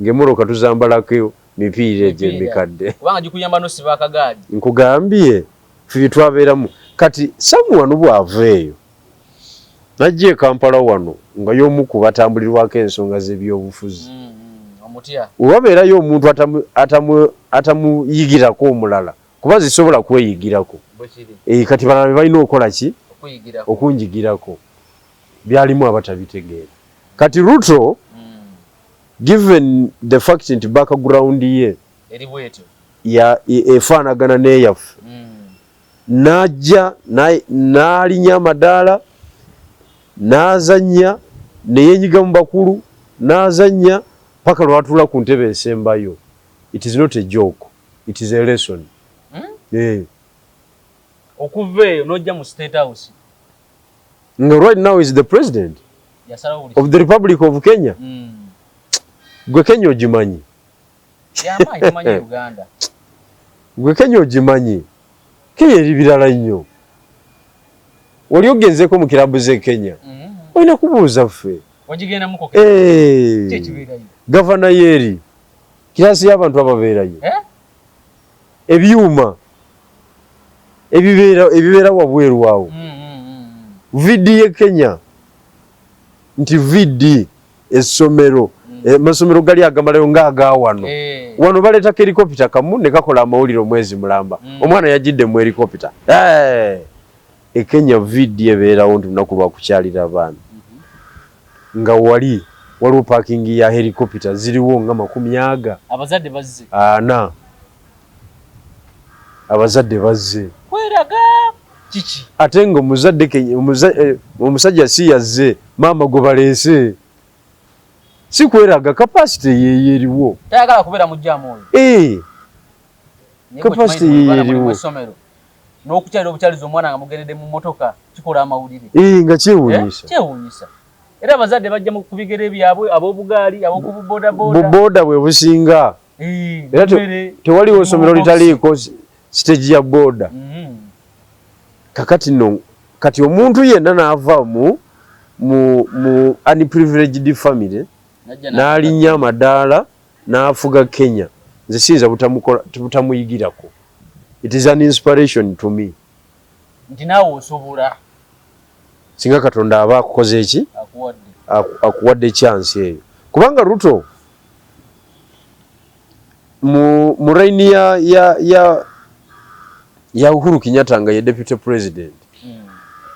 Ng'emmotoka tuzambalako mipiira egyo Emipiira. emikadde. Kubanga gikuyamba n'osiba akagaali. Nkugambye ffe bye twabeeramu. Kati someone bw'ava eyo najja e Kampala wano nga y'omu ku batambulirwako ensonga z'ebyobufuzi. Omutya. Wabeerayo omuntu atamuyigirako omulala, kuba zisobola kweyigirako. Bwe kiri. Eh, kati balala be balina okukola ki? Okuyigirako. Okunjigirako. Byalimu abatabitegeera. Kati Ruto, given the fact nti background ye Eri bwetyo. ya efaanagana n'eyaffe, n'ajja n'alinnya amadaala n'azannya ne yeenyiga mu bakulu n'azannya paka lw'atuula ku ntebe esembayo. It is not a joke, it is a lesson. Eh. Okuva eyo n'ojja mu State House. Nga right now is the president Yasalawo buli of the Republic of Kenya. Gwe Kenya ogimanyi? Yamaanyi tumanyi Uganda. Gwe Kenya ogimanyi? Kenya eri birala nnyo. Wali ogenzeeko mu kirabu z'e Kenya? Olina kubuuza ffe. Wagigendamuko? Eh. Ki ekibeerayo? Gavana yeeri kirasi y'abantu ababeerayo. Eh? Ebyuma ebibeera wabweru awo. VD ye Kenya nti VD essomero, amasomero gali agamalayo ng'aga wano. Wano baleetako helicopter kamu ne kakola amawulire omwezi mulamba. Omwana yagidde mu helicopter. E Kenya VD ebeerawo nti lunaku lwa kukyalira abaana. Nga wali waliwo parking ya helicopter ziriwo nga makumi aga. Abazadde bazze. Ana. Abazadde bazze. Kweraga kiki? Ate nga omuzadde omusajja si yazze, maama gwe baleese. Si kweraga, capacity ye eriwo. Tayagala kubeera mu jjaamu oyo. Eh. Naye Capacity bwe ye kimanyi mu eriwo. essomero. N'okukyalira obukyalizi omwana nga mugendedde mu mmotoka kikola amawulire. Eh, nga kyewuunyisa. Eh, kyewuunyisa. Era abazadde bajja ku bigere byabwe, ab'obugaali, ab'oku buboodabooda. Bubooda bwe businga. Eh, Era emmere, tewaliwo mu ssomero box. litaliiko stage ya booda. Kakati nno kati omuntu yenna n'ava mu unprivileged family N'ajja n'alinnya amadaala n'afuga Kenya, nze siyinza butamuyigirako. It is an inspiration to me. Nti naawe osobola. Singa Katonda aba akukoze eki, akuwadde chance eyo, kubanga Ruto mu reign ya Uhuru Kenyatta nga ye deputy president,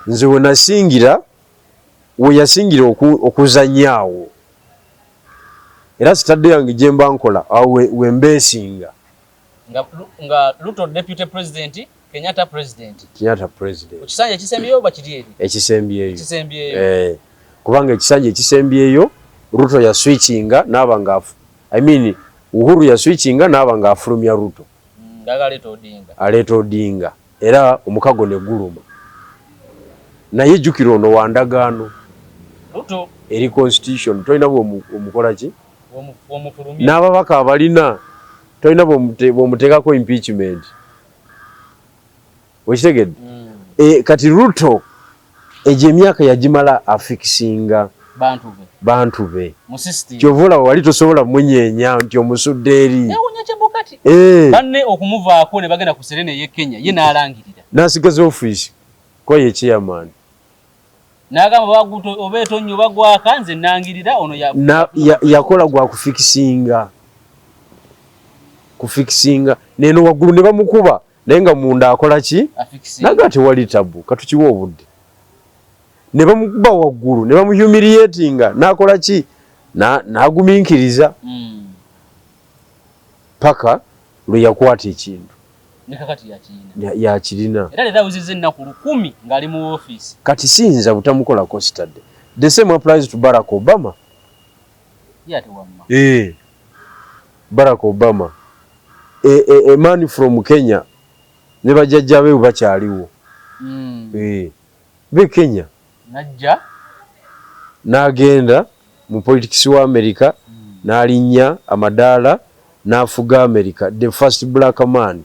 nze we nasingira, we yasingira okuzanyaawo, era sitadde yange gye mba nkola awo we mbeesinga. Nga Ruto deputy president, Kenyatta president. Kenyatta president. Ekisanja ekisembyeyo oba kiri eri? Ekisembyeyo. Ekisembyeyo. Eh, kubanga ekisanja ekisembyeyo Ruto ya switchinga n'aba nga, I mean, Uhuru ya switchinga n'aba nga afulumya Ruto. Nga aleeta Odinga. Aleeta Odinga, era omukago ne guluma. Naye jjukira, ono wa ndagaano. Ruto. Eri constitution, tolina bw'omukola ki? Womufulumya. N'ababaka abalina, tolina bw'omuteekako impeachment. Okitegedde? E, kati Ruto egyo emyaka yagimala afikisinga bantu be. Bantu be. Mu system. Kyova olaba wali tosobola munyeenya nti omusudde eri. Newunya Chebukati. Eh. Banne okumuvaako ne bagenda ku Serena ey'e Kenya, ye n'alangirira. N'asigaza ofiisi ko ye chairman. N'agamba baguto oba etonnyo bagwaka, nze nangirira ono ya. Yakola gwa kufikisinga. Kufikisinga. Neno waggulu ne bamukuba, naye nga munda akola ki? Afikisinga. Naga tewali tabu, katukiwe obudde. Ne bamukuba waggulu, ne bamuhumiliatinga, n'akola ki? N'agumiikiriza. Paka lwe yakwata ekintu. Ne kakati yakirina. Yakirina. Era leero awezezza ennaku 1000 ng'ali mu ofiisi. Kati siyinza butamukolako study. The same applies to Barack Obama. Ye ate wamma. Eh. Barack Obama. A man from Kenya. Ne bajjajja be bakyaliwo. Eh. Be Kenya. Najja. N'agenda mu politics wa America, n'alinnya amadaala, n'afuga America, the first black man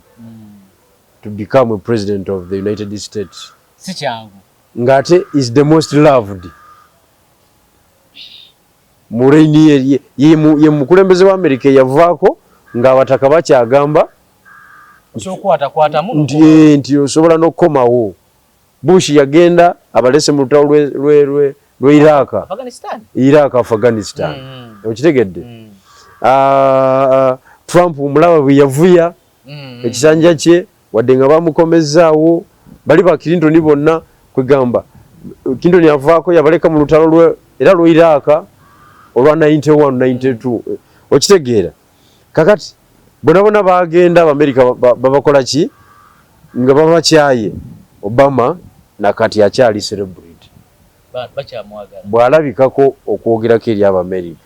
to become a president of the United States. Si kyangu. Ng'ate is the most loved. Mu reign ye mukulembeze wa America eyavaako ng'abataka bakyagamba Osokwatakwatamu. nti osobola n'okukomawo. Bush yagenda abalese mu lutalo lwe Iraq. Afghanistan. Iraq, Afghanistan. Okitegedde? Ah, Trump omulaba bwe yavuya ekisanja kye, wadde nga bamukomezzaawo, bali ba Clinton bonna, kwegamba Clinton avaako yabaleka mu lutalo lwe era lwe Iraq olwa 91 92. Okitegeera? Kakati bona bona bagenda Abamerika babakola ki nga babakyaye. Obama nakati akyali celebrity. Bakyamwagala. Bw'alabikako okwogerako eri Abamerika,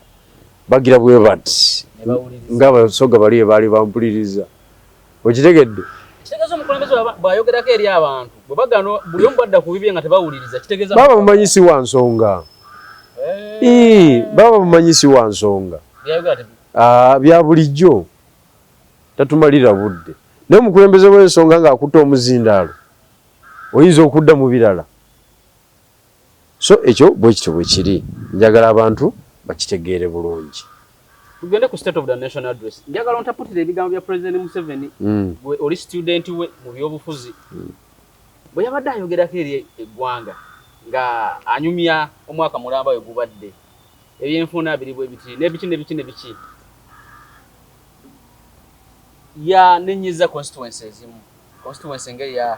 bagira bwe bati Ne bawuliriza. Ng'Abasoga bali baali bampuliriza. Okitegedde? Kitegeeza omukulembeze bw'ayogerako eri abantu, bwe bagano buli omu badda ku bibye nga tebawuliriza, kitegeeza baba bamanyi si wa nsonga. Ii, baba bamanyi si wa nsonga. Byayogera Ah, bya bulijjo, tatumalira budde. Naye omukulembeze w'ensonga ng'akutte omuzindaalo, oyinza okudda mu birala. So ekyo bwe kityo bwe kiri, njagala abantu bakitegeere bulungi. Tugende ku State of the Nation Address. Njagala ontaputira ebigambo bya President Museveni. Gwe oli student we mu byobufuzi. Bwe yabadde ayogerako eri eggwanga nga anyumya omwaka mulamba we gubadde, ebyenfuna biri bwe biti n'ebiki n'ebiki n'ebiki, yanenyeza constituency ezimu, constituency ng'eya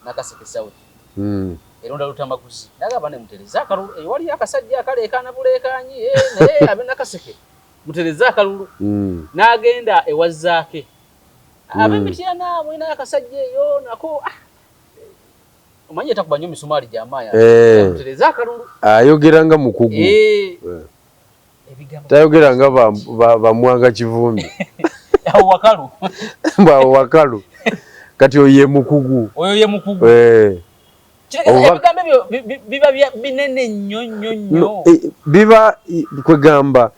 Nakaseke South eronda Lutamaguzi, nagamba ne mutereze akalulu, eyo waliyo akasajja akaleekaana buleekaanyi, eh, naye ab'e Nakaseke mutereze akalulu. N'agenda ewa Zaake, ab'Emityana mulinayo akasajja eyo nako, ah, omanyi etakuba nnyo misumaali gy'amaanyi, mutereze akalulu. Ayogera nga mukugu. Ebigambo Tayogera nga bamwanga Kivumbi. Awo wakalu. Bwawo wakalu. Kati oyo ye mukugu. Oyo ye mukugu. Kitegeeza ebigambo ebyo biba binene nnyo nnyo nnyo. No, biba kwegamba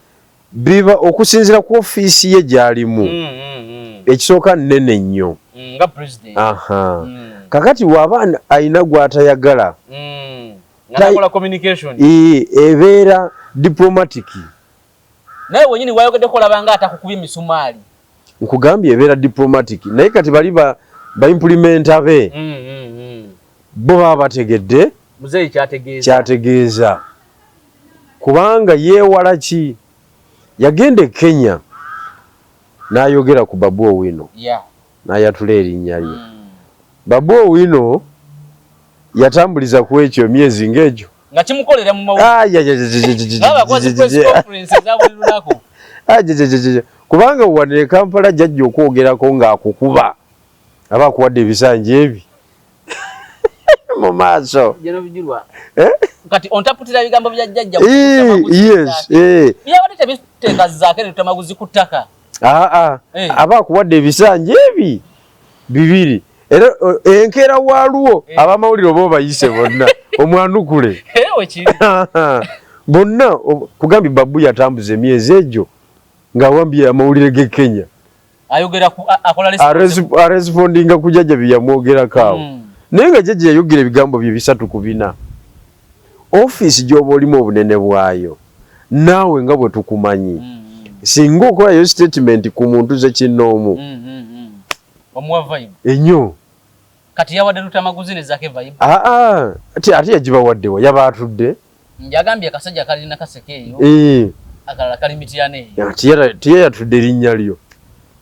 biba okusinziira ku ofiisi ye gy'alimu. Ekisooka nnene nnyo. Nga president. Aha. Kakati waba alina gw'atayagala, Nga nakola communication. Ebeera diplomatic. Naye wenyini wayogeddeko olaba nga atakukubye misumaali. Nkugambye ebeera diplomatic, naye kati bali ba implementer be bo baba bategedde. Muzeeyi kyategeeza. Kyategeeza kubanga yeewala ki? Yagenda e Kenya n'ayogera ku Babu Owino, n'ayatula erinnya lye. Babu Owino yatambuliza ku ekyo emyezi ng'egyo nga kimukolera mu mawulire. Kubanga wano e Kampala jjajja okwogerako ng'akukuba aba akuwadde ebisanja ebi mu maaso. Eh? Kati ontaputira ebigambo bya jjajja. Yes, eh. Byabadde tebiteeka Zaake ne Lutamaguzi ku ttaka. Aa, eh. Aba akuwadde ebisanja ebi bibiri era enkeera waalwo abamawulire oba obayise bonna omwanukule bonna kugambye Babu yatambuza emyezi egyo ng'awambye amawulire g'e Kenya. Arespondinga ku jjajja bye yamwogerako awo. Naye nga jjajja yayogera ebigambo bye 3 ku 4. Ofiisi gy'oba olimu obunene bwayo, naawe nga bwe tukumanyi, singa okolayo statement ku muntu ze kinnoomu ennyo. Kati yawadde Lutamaguzi ne Zaake vibe. Aa, ate yagibawaddewa? Yaba atudde. Yagambye akasajja kalina Kaseke eyo, akalala kali Mityana eyo. Tiye yatudde erinnya lyo,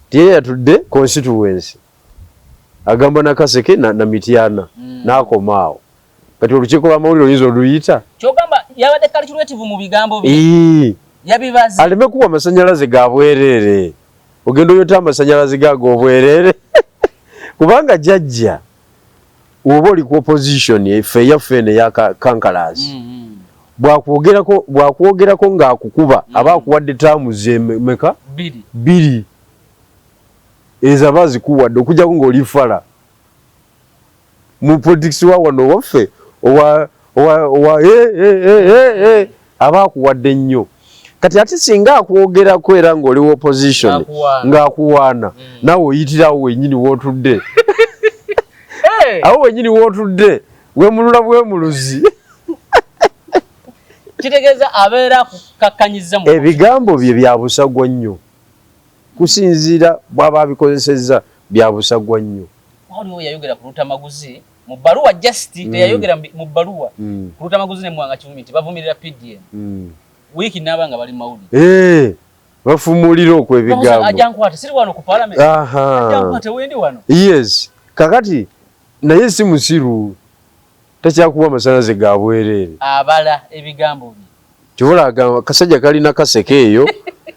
tiye yatudde constituency, agamba Nakaseke na Mityana, n'akoma awo. Kati olukiiko lw'amawulire oyinza oluyita? Kyogamba yabadde calculative mu bigambo bye, yabibaze. Aleme kuwa amasanyalaze ga bwereere, ogenda oyota amasanyalaze gago obwereere, kubanga jjajja oba oli ku opposition, effe eyaffe eno eya kankalasi, bwakwogerako ng'akukuba, aba akuwadde term zemeka? Bbiri. Bbiri ezo aba azikuwadde, okujjako ng'oli fala mu politics wa wano waffe owa eh, eh, eh, aba akuwadde nnyo. Kati ate singa akwogerako era ng'oli wa opposition, Ng'akuwaana. ng'akuwaana, naawe oyitirawo wenyini wootudde awo wenyini wootudde, wemulula bwemuluzi. Kitegeeza abeera akukakkanyiza mu Ebigambo bye bya busagwa nnyo, kusinziira bw'aba abikozesezza, bya busagwa nnyo. Waliwo yayogera ku Lutamaguzi mu bbaluwa, just teyayogera mu bbaluwa ku Lutamaguzi ne Mwanga Kivumbi nti bavumirira PDM. Wiiki naaba nga bali mawulire. Eh, bafumulira okwo ebigambo. Ajja nkwate, siri wano ku parliament, ajja nkwate, wendi wano. Yes, kakati naye si musiru, takyakuwa amasanyalaze ga bwereere. Abala ebigambo bye. Kyobola agamba kasajja kalina Kaseke eyo,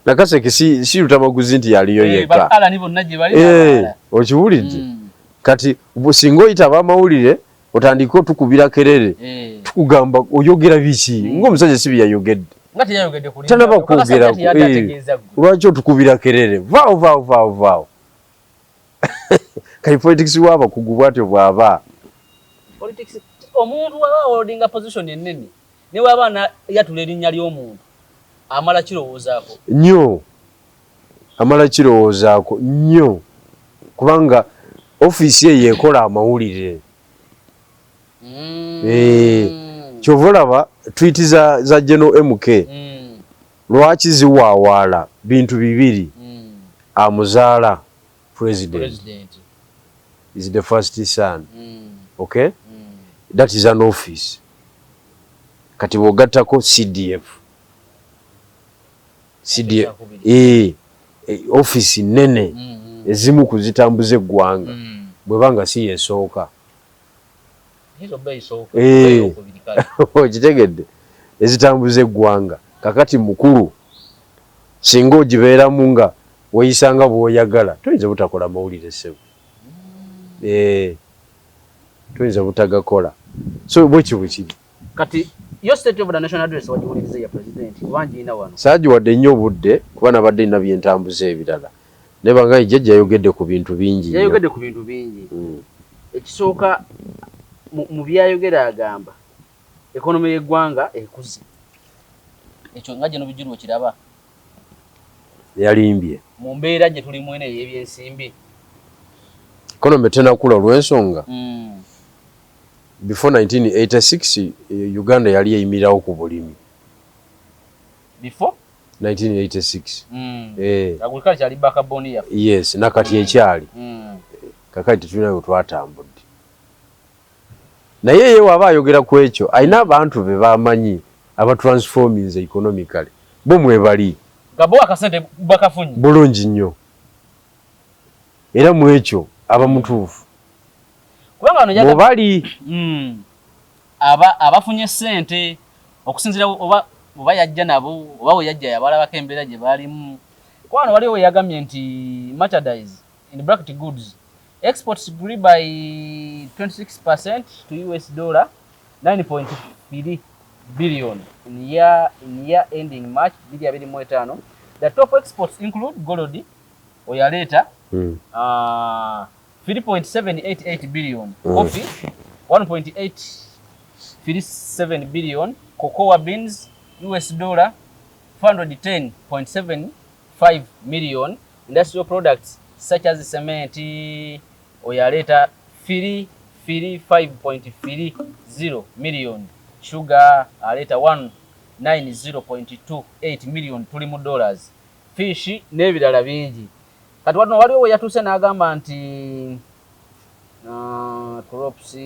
Nakaseke si Lutamaguzi nti yaliyo yekka. Ba Alani bonna gye bali Eh, n'abalala. Okiwulidde? Kati singa oyita abamawulire otandike otukubira kerere, tukugamba oyogera biki, ng'omusajja si byeyayogedde. Nga teyayogedde ku linnya Tanaba lyo. Kakasa kwogerako. ati yadde ategeeza ggwe. Lwaki otukubira kerere? Vaawo, vaawo, vaawo, vaawo. Kati politics w'abakugu bwatyo bw'aba. Politics, omuntu waba holdinga position ennene, ne waba yatula erinnya ly'omuntu, amala kirowoozaako. Nnyo, amala kirowoozaako nnyo, kubanga ofiisi eyo ekola amawulire. Eh, kyova olaba tweet za General MK lwaki ziwaawaala bintu bibiri: amuzaala president, President. is the first son. Okay, that is an office. Kati bw'ogattako CDF, CDF Ekyakubiri. Eh, office nene, ezimu ku zitambuza eggwanga, bwebanga si yesooka. Eyinza okuba esooka, eyokubiri kale. Okitegedde? Ezitambuza eggwanga. Kakati mukulu, singa ogibeeramu nga weeyisanga bw'oyagala, toyinza butakola mawulire, ssebo. Eh, toyinza butagakola. So bwekyo bwe kiri. Kati yo State of the National Address wagiwuliriza ya president, oba ngiina wano? Saagiwadde nnyo obudde kuba nabadde nina byentambuza ebirala, naye banga jjajja yayogedde ku bintu bingi nnyo. Yayogedde ku bintu bingi. Ekisooka mu byayogera, agamba economy y'eggwanga ekuze. Ekyo nga gino bijulwa kiraba. Yalimbye. Mu mbeera gye tulimu eno ey'ebyensimbi. Economy tenakula olw'ensonga before 1986, Uganda yali eyimirirawo ku bulimi. Before 1986. Eh. Agriculture kyali backbone yaffe. Yes, nakati ekyali. Kakati tetulina we twatambudde. Naye ye waba ayogera ku ekyo, alina abantu be bamanyi abatransforminze economically, bo mwebali. Nga bo akasente bakafunye bulungi nnyo, era mu ekyo aba mutuufu. Kubanga wano bwebali abafunye ssente okusinziira oba yajja nabo oba we yajja yabalabako embeera gye baalimu. Kuba wano waliwo we yagambye nti merchandise in bracket goods exports grew by 26% to US dollar 9.3 billion in year ending March 2025. The top exports include gold, oyaleeta 3.788 billion, coffee 1.837 billion, cocoa beans US dollar 410.75 million, industrial products such as cement oyaleeta 335.30 million, sugar aleeta 190.28 million, tuli mu dollars, fish n'ebirala bingi. Kati wano waliwo we yatuuse n'agamba nti crops,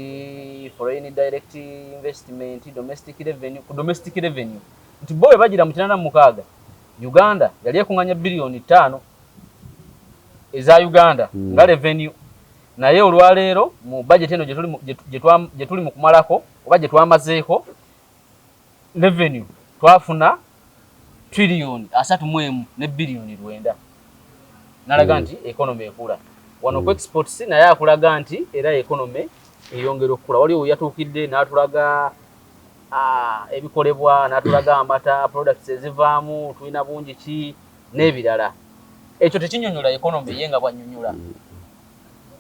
foreign direct investment, domestic revenue. Ku domestic revenue nti bo bwe bagira mu 86, Uganda yali ekuŋŋanya 5 biliyoni eza Uganda nga revenue, naye olwaleero mu budget eno gye tuli mu kumalako oba gye twamazeeko, revenue twafuna 31 triliyoni ne 9 biliyoni. Nalaga nti economy ekula wano. Ku exports naye akulaga nti era economy eyongera okukula. Waliwo we yatuukidde n'atulaga ebikolebwa, n'atulaga amata, products ezivaamu, tulina bungi ki n'ebirala. Ekyo tekinyonyola economy ye nga bw'annyonnyola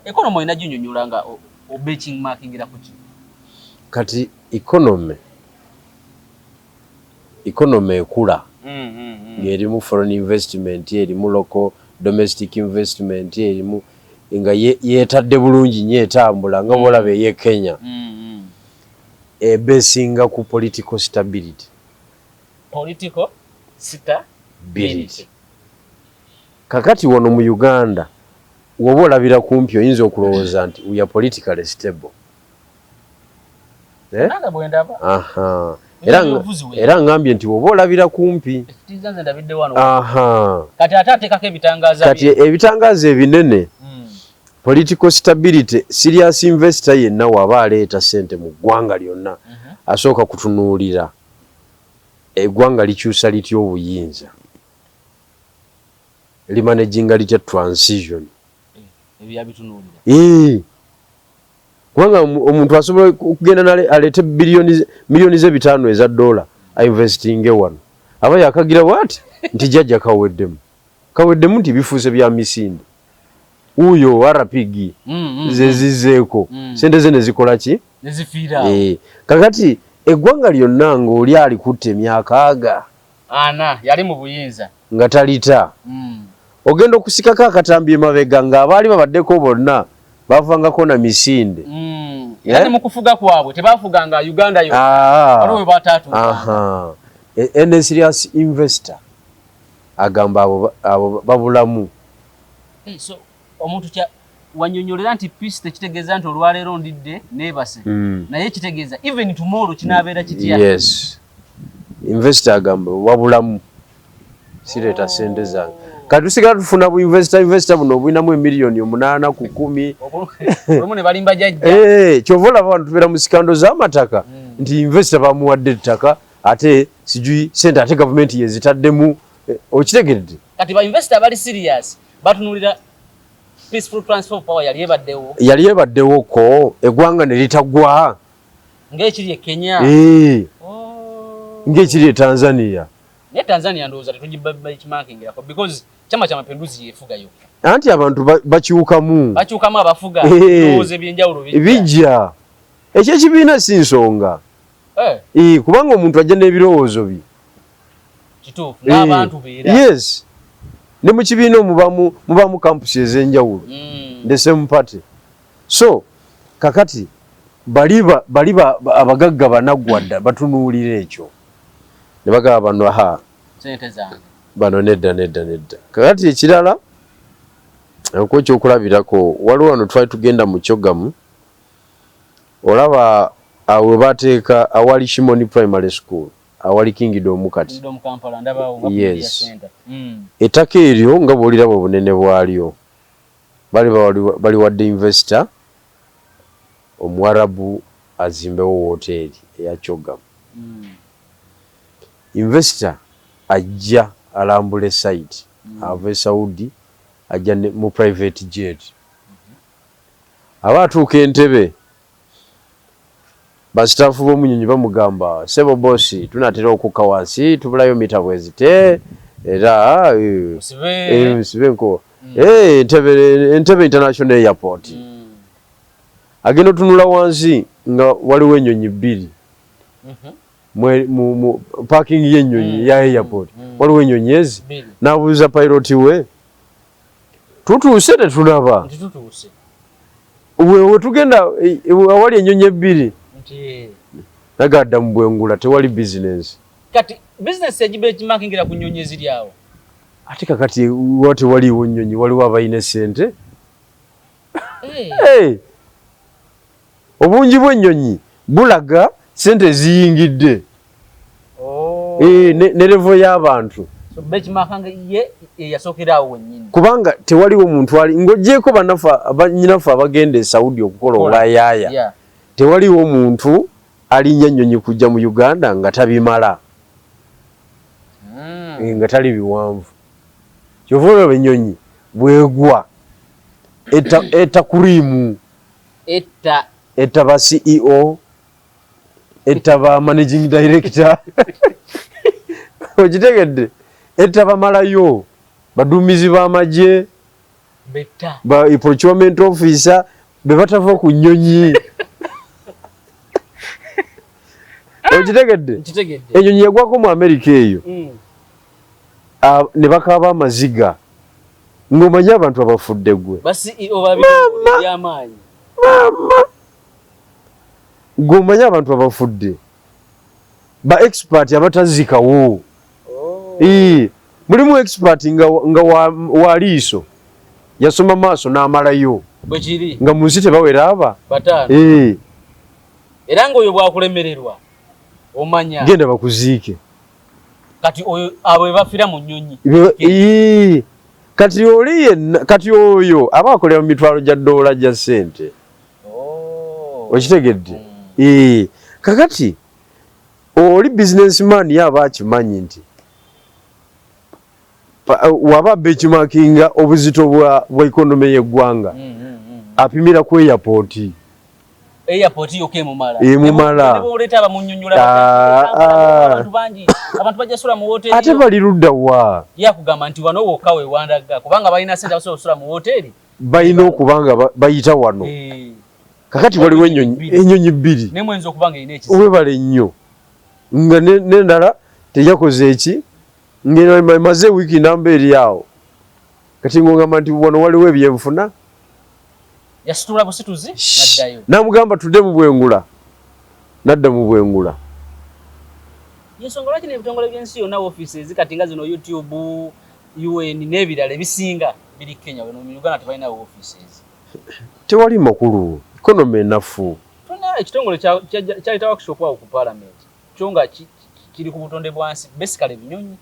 economy. Olina ginyonyola nga obenchmarkingira ku ki? Kati economy ekula ng'erimu foreign investment, erimu local domestic investment, erimu nga yeetadde bulungi nnyo, etambula nga bwolaba ey'e Kenya, ebesinga ku political stability. Political stability. Kakati wano mu Uganda woba olabira kumpi, oyinza okulowooza nti we are politically stable. Eh? Nange bwe ndaba. Aha. Ebyobufuzi we. Era ngambye nti woba olabira kumpi. Ekitiiza nze ndabidde wano. Aha. Kati ate ateekako ebitangaaza Kati bye. ebitangaaza ebinene, political stability, serious investor yenna waba aleeta sente mu ggwanga lyonna, asooka kutunuulira eggwanga likyusa litya obuyinza, limanaginga litya transition. Ebyo yabitunuulira. Ee. Kubanga omuntu asobola okugenda aleete miliyoni ze 500 eza dola, ainvestinge wano, aba yakagira bwati nti jjajja kaweddemu, kaweddemu, nti bifuuse bya misinde, wuuyo RPG zezizeeko, sente ze nezikola ki? Nezifiira awo. Eh, kakati eggwanga lyonna ng'oli alikutta emyaka aga 40 yali mu buyinza, nga talita, ogenda okusikako akatambi emabega ng'abaali babaddeko bonna bavangako na misinde. Era ne mu kufuga kwabwe tebafuganga Uganda yonna. Waliwo we bataatuukanga. Aha. Any serious investor agamba abo babulamu. Eh, so omuntu kya wanyonyolera nti peace tekitegeeza nti olwaleero ndidde neebase, naye kitegeeza even tomorrow kinaabeera kitya. Yes, investor agamba wabulamu, sireeta sente zange. Kati tusigala tufuna bu investor buno obulinamu 8 emiliyoni ku 10. Olumu ne balimba jajja. Eh, kyova olaba wano tubeera mu scandal z'amataka, nti investor bamuwadde ettaka, ate sijui sente, ate gavumenti yezitaddemu. Eh, okitegedde? Kati ba investor abali serious batunuulira peaceful transfer of power yali ebaddewo. Yali ebaddewoko eggwanga ne litagwa. Ng'ekiri e Kenya. Eh, Oh. ng'ekiri e Tanzania. Naye Tanzania ndowooza tetugibenchmarkingirako because Chama cha Mapinduzi yefugayo. Anti abantu bakyukamu. Bakyukamu abafuga. Eh. Ebirowoozo ebyenjawulo bijja. Bijja. Ekyo ekibiina si nsonga. Eh. Eh, kubanga omuntu ajja n'ebirowoozo bye. Kituufu, n'abantu beera. Yes, ne mu kibiina mubamu camps ez'enjawulo, the same party. So kakati bali abagagga banaggwa dda, batunuulira ekyo ne bagamba bano, aha, Sente zange. Bano nedda, nedda, nedda. Kakati ekirala, nko ekyokulabirako, waliwo wano twali tugenda mu CHOGM, olaba Awo we bateeka awali Shimoni Primary School, awali Kingdom kati. Kingdom Kampala ndabawo nga Yes. Center. Ettaka eryo nga bw'oliraba obunene bwalyo, bali baliwadde investor Omuwarabu azimbewo woteeri eya CHOGM. Investor ajja alambula esite, ava e Saudi, ajja mu private jet. Aba atuuka Entebbe, ba staff b'omunyonyi bamugamba, "Sebo boss, tunatera okukka wansi, tubulayo mita bwezite era Musibe. Musibe nko Entebbe, Entebbe International Airport." Agenda otunula wansi nga waliwo ennyonyi bbiri mu parking y'ennyonyi ya airport. Waliwo ennyonyi ezi Bbiri. N'abuuza pilot we, "Tutuuse tetunaba?" Nti tutuuse. We tugenda awali ennyonyi ebbiri. Nti Nagadda mu bwengula, tewali business. Kati business egibenchmarkingira ku nnyonyi eziri awo. Ate kakati wa tewaliiwo nnyonyi, waliwo abalina essente. Hey! Obungi bw'ennyonyi bulaga sente eziyingidde. Oh. Ne level y'abantu. So benchmarking ye eyasookera awo wennyini. Kubanga tewaliwo muntu ali ng'ogyeko bannaffe, bannyinaffe abagenda e Saudi okukola obwayaaya. Tewaliwo muntu alinnya nnyonyi kujja mu Uganda nga tabimala. Nga tali biwanvu. Kyova olaba ennyonyi bwegwa etta crew. Etta. Etta ba CEO, etta ba managing director, okitegedde? Etta bamalayo baduumizi b'amagye. Betta. Ba procurement officer be batava ku nnyonyi, okitegedde? Nkitegedde. Ennyonyi yagwako mu Amerika eyo. Ne bakaaba amaziga ng'omanyi abantu abafudde gwe. Ba CEO babitongole by'amaanyi. Mama, ng'omanyi abantu abafudde, ba expert abatazikawo. Oh. Mulimu expert nga wa liiso, yasoma maaso n'amalayo. Bwe kiri. Nga mu nsi tebawera aba. Bataano. Era ng'oyo bwakulemererwa omanya. Genda bakuziike. Kati oyo abo be bafiira mu nnyonyi. Kati oli yenna, kati oyo aba akolera mu mitwalo gya ddoola gya ssente. Oh. Okitegedde? Kakati oli businessman ye aba akimanyi nti waba benchmarkinga obuzito bwa economy y'eggwanga, apimira ku airport. Airport yokka emumala. Emumala. Ne bw'oleeta abamunnyonnyola, Ah. abantu bangi, abantu bajja sula mu woteeri. Ate bali ludda wa? Ye akugamba nti wano wokka we wandaga, kubanga balina ssente abasobola okusula mu woteeri. Balina okuba nga bayita wano. Kakati waliwo ennyonyi bbiri. Ne mwenza okuba nga erina ekizibu. Webale nnyo, nga n'endala teyakoze eki, ng'emaze wiiki namba eri awo. Kati ng'ogamba nti wano waliwo ebyenfuna. Yasitula busituzi n'addayo. N'amugamba tudde mu bwengula, nadda mu bwengula. Yensonga lwaki n'ebitongole by'ensi yonna, offices kati nga zino YouTube, UN n'ebirala ebisinga biri Kenya, wano mu Uganda tebalinawo offices. Tewali makulu, economy enafu. Tulina ekitongole kyayita workshop awo ku parliament, kyo nga kiri ku butonde bwansi, basically ebinyonyi,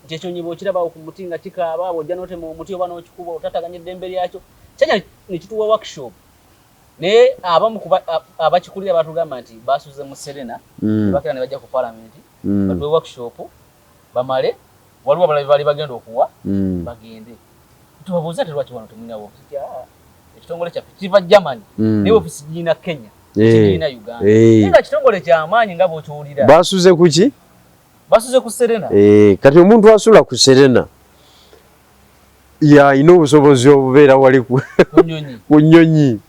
nti ekinyonyi bw'okirabawo ku muti nga kikaaba, bw'ojja n'otema omuti oba n'okikuba otataganya eddembe lyakyo. Kyajja ne kituwa workshop, naye abamu ku abakikulira batugamba nti basuze mu Serena, bakira ne bajja ku parliament batuwe workshop bamale, waliwo abalala be baali bagenda okuwa bagende. Tubabuuza nti lwaki wano temulina office? "Ah, ekitongole kyaffe kiva Germany, naye office girina Kenya, kirina Uganda." Naye nga kitongole kyamaanyi nga bw'okiwulira. Basuze ku ki? Basuze ku Serena. Kati omuntu asula ku Serena yalina obusobozi obubeera wali ku nnyonyi. Ku nnyonyi.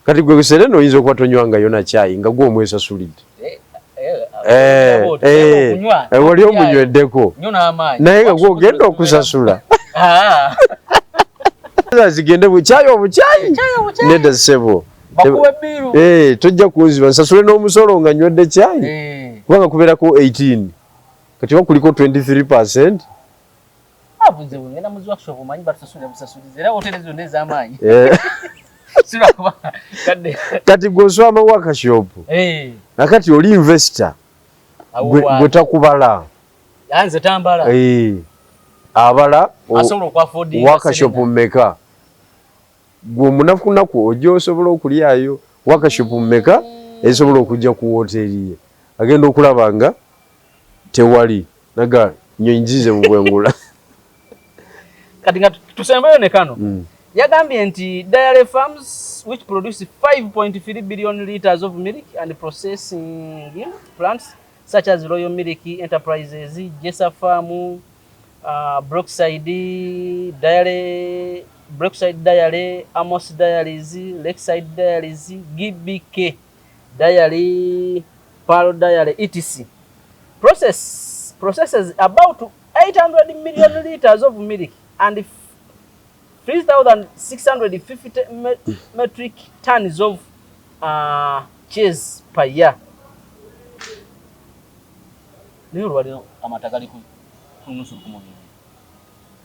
Kati gwe ku Serena oyinza okuba tonywangayo na kyayi nga gwe omwesasulidde. Okunywa. Wali omunyweddeko. Nnyo n'amaanyi. Naye nga gwe ogenda okusasula. Ah. Zigende bukyayi obukyayi. Kyayi obukyayi. Nedda ssebo. Bakuwe bill. Tojja kunziba nsasule n'omusolo nga nywedde kyayi. Kubanga kubeerako 18, kati oba kuliko 23%. Nze bwe ngenda mu workshop omanyi batusasulira busasulizi, era hoteri zonna ez'amaanyi. Si lwakuba Kadde. Kati gwe oswama workshop. Nakati oli investor. Awo Gwe gwe takubala. Nze tambala. Abala asobola okwaffordinga workshop mmeka? Gwe omunakunaku ojja osobola okulyayo workshop mmeka ezisobola okujja ku woteeri ye? Agenda okulaba nga tewali, naga nyonyi nzize mu bwengula. Kati nga tusembeyo ne kano. Yagambye nti dairy farms which produce 5.3 billion liters of milk and processing plants such as Royal Milk Enterprises, Jesa Farm, Brookside Dairy, Brookside Dairy, Amos Dairies, Lakeside Dairies, GBK Dairy, Pearl Dairy, etc. Processes about 800 million liters of milk and 3,650 metric tons of cheese per year. Naye olwaliro amata gali ku nusu 12,000.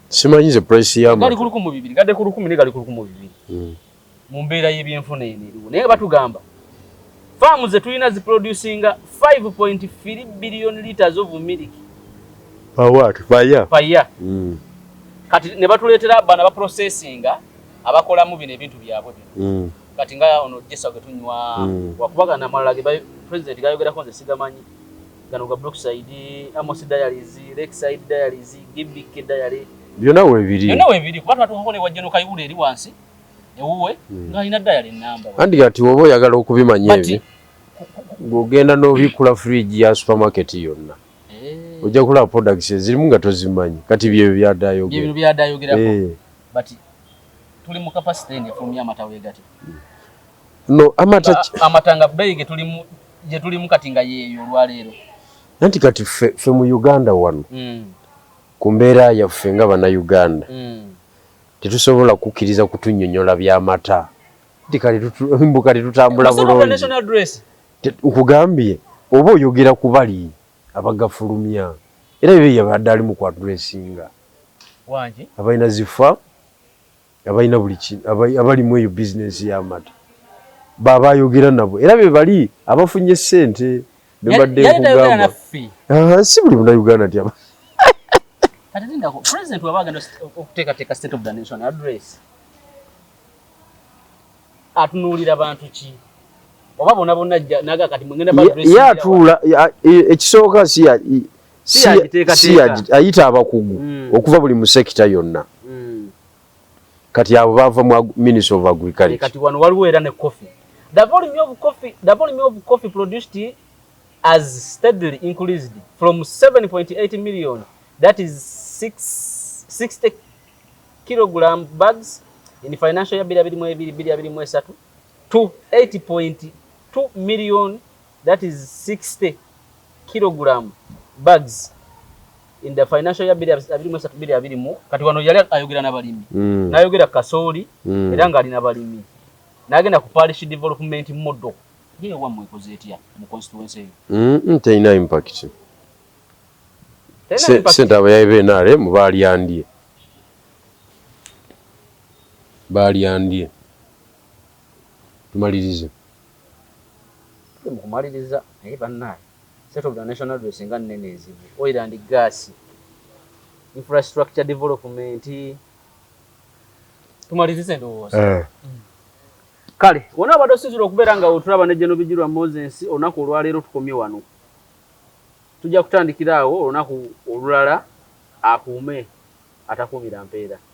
Simanyi ze price Gali y'amata. ku 12,000, gadde ku 10,000, naye gali ku 12,000. Mu mbeera y'ebyenfuna eno eriwo, naye batugamba faamu ze tulina ziproducinga 5.3 billion liters of milk. Per what? Per year? Per year. Kati ne batuleetera bano abaprocessinga, abakolamu bino ebintu byabwe bino. Kati nga ono Jesa gwe tunywa, wakubaga namalala ge president gayogerako nze sigamanyi, gano ga Brookside, Amos Dairies, Lakeside Dairies, GBK Dairy. Byonna weebiri. Byonna weebiri, kuba twatuukako ne wajjeno Kayihura eri wansi ewuwe ng'alina dairy ennamba. Anti kati woba oyagala okubimanya But ebyo, ng'ogenda n'obikkula fridge ya supermarket yonna, ojja kulaba products ezirimu nga tozimanyi. Kati byebyo byadayogera. Byebyo byadayogerako. But tuli mu capacity eno efulumya amata weegati. No, amata Amata nga bbeeyi gye tulimu kati nga yeeyo olwaleero. Anti kati ffe mu Uganda wano, ku mbeera yaffe nga Bannayuganda, tetusobola kukkiriza kutunnyonnyola by'amata nti kati mbu kati tutambula State of the bulungi. National Address. Nkugambye oba oyogera ku bali abagafulumya, era ebyo yabadde ali mu kwaddressinga. Wangi. Abalina zifa, abalina buli abalimu eyo bizinesi y'amata, baba ayogera nabo, era be bali abafunye ssente bebadde Yali tayogera nkugamba. naffe. Ah, si buli Munnayuganda nti Kati lindako, president waba agenda okuteekateeka State of the Nation Address, atunuulira bantu ki? Oba bonna bonna ajja naga kati mwengenda Ye atuula ekisooka si Si yagiteekateeka. si ayita abakugu okuva buli mu sekita yonna. Kati abo bava mu Ministry of Agriculture. Kati wano waliwo era ne coffee. The volume of coffee produced has steadily increased from 7.8 million, that is 6, 60 kilogram bags in financial year 2022 2023, to 8.2 million, that is 60 kilogram bags in the financial year 2023 20. Kati wano yali ayogera n'abalimi. N'ayogera kasooli. Era ng'alina balimi, n'agenda ku parish development model. Ye wammwe ekoze etya mu constituency eyo? Terina impact. Terina impact. Sente abayayi b'NRM balyandye, balyandye. Tumalirize. Tuli mu kumaliriza, naye bannaaye, State of the National Address nga nnene ezibu. Oil and gas, infrastructure development. Tumalirize ndowooza. Kale wonna abadde osinzira okubeera nga otulaba ne General Bigirwa Moses, olunaku olwaleero tukomye wano. Tujja kutandikira awo olunaku olulala. Akuume atakuumira mpeera.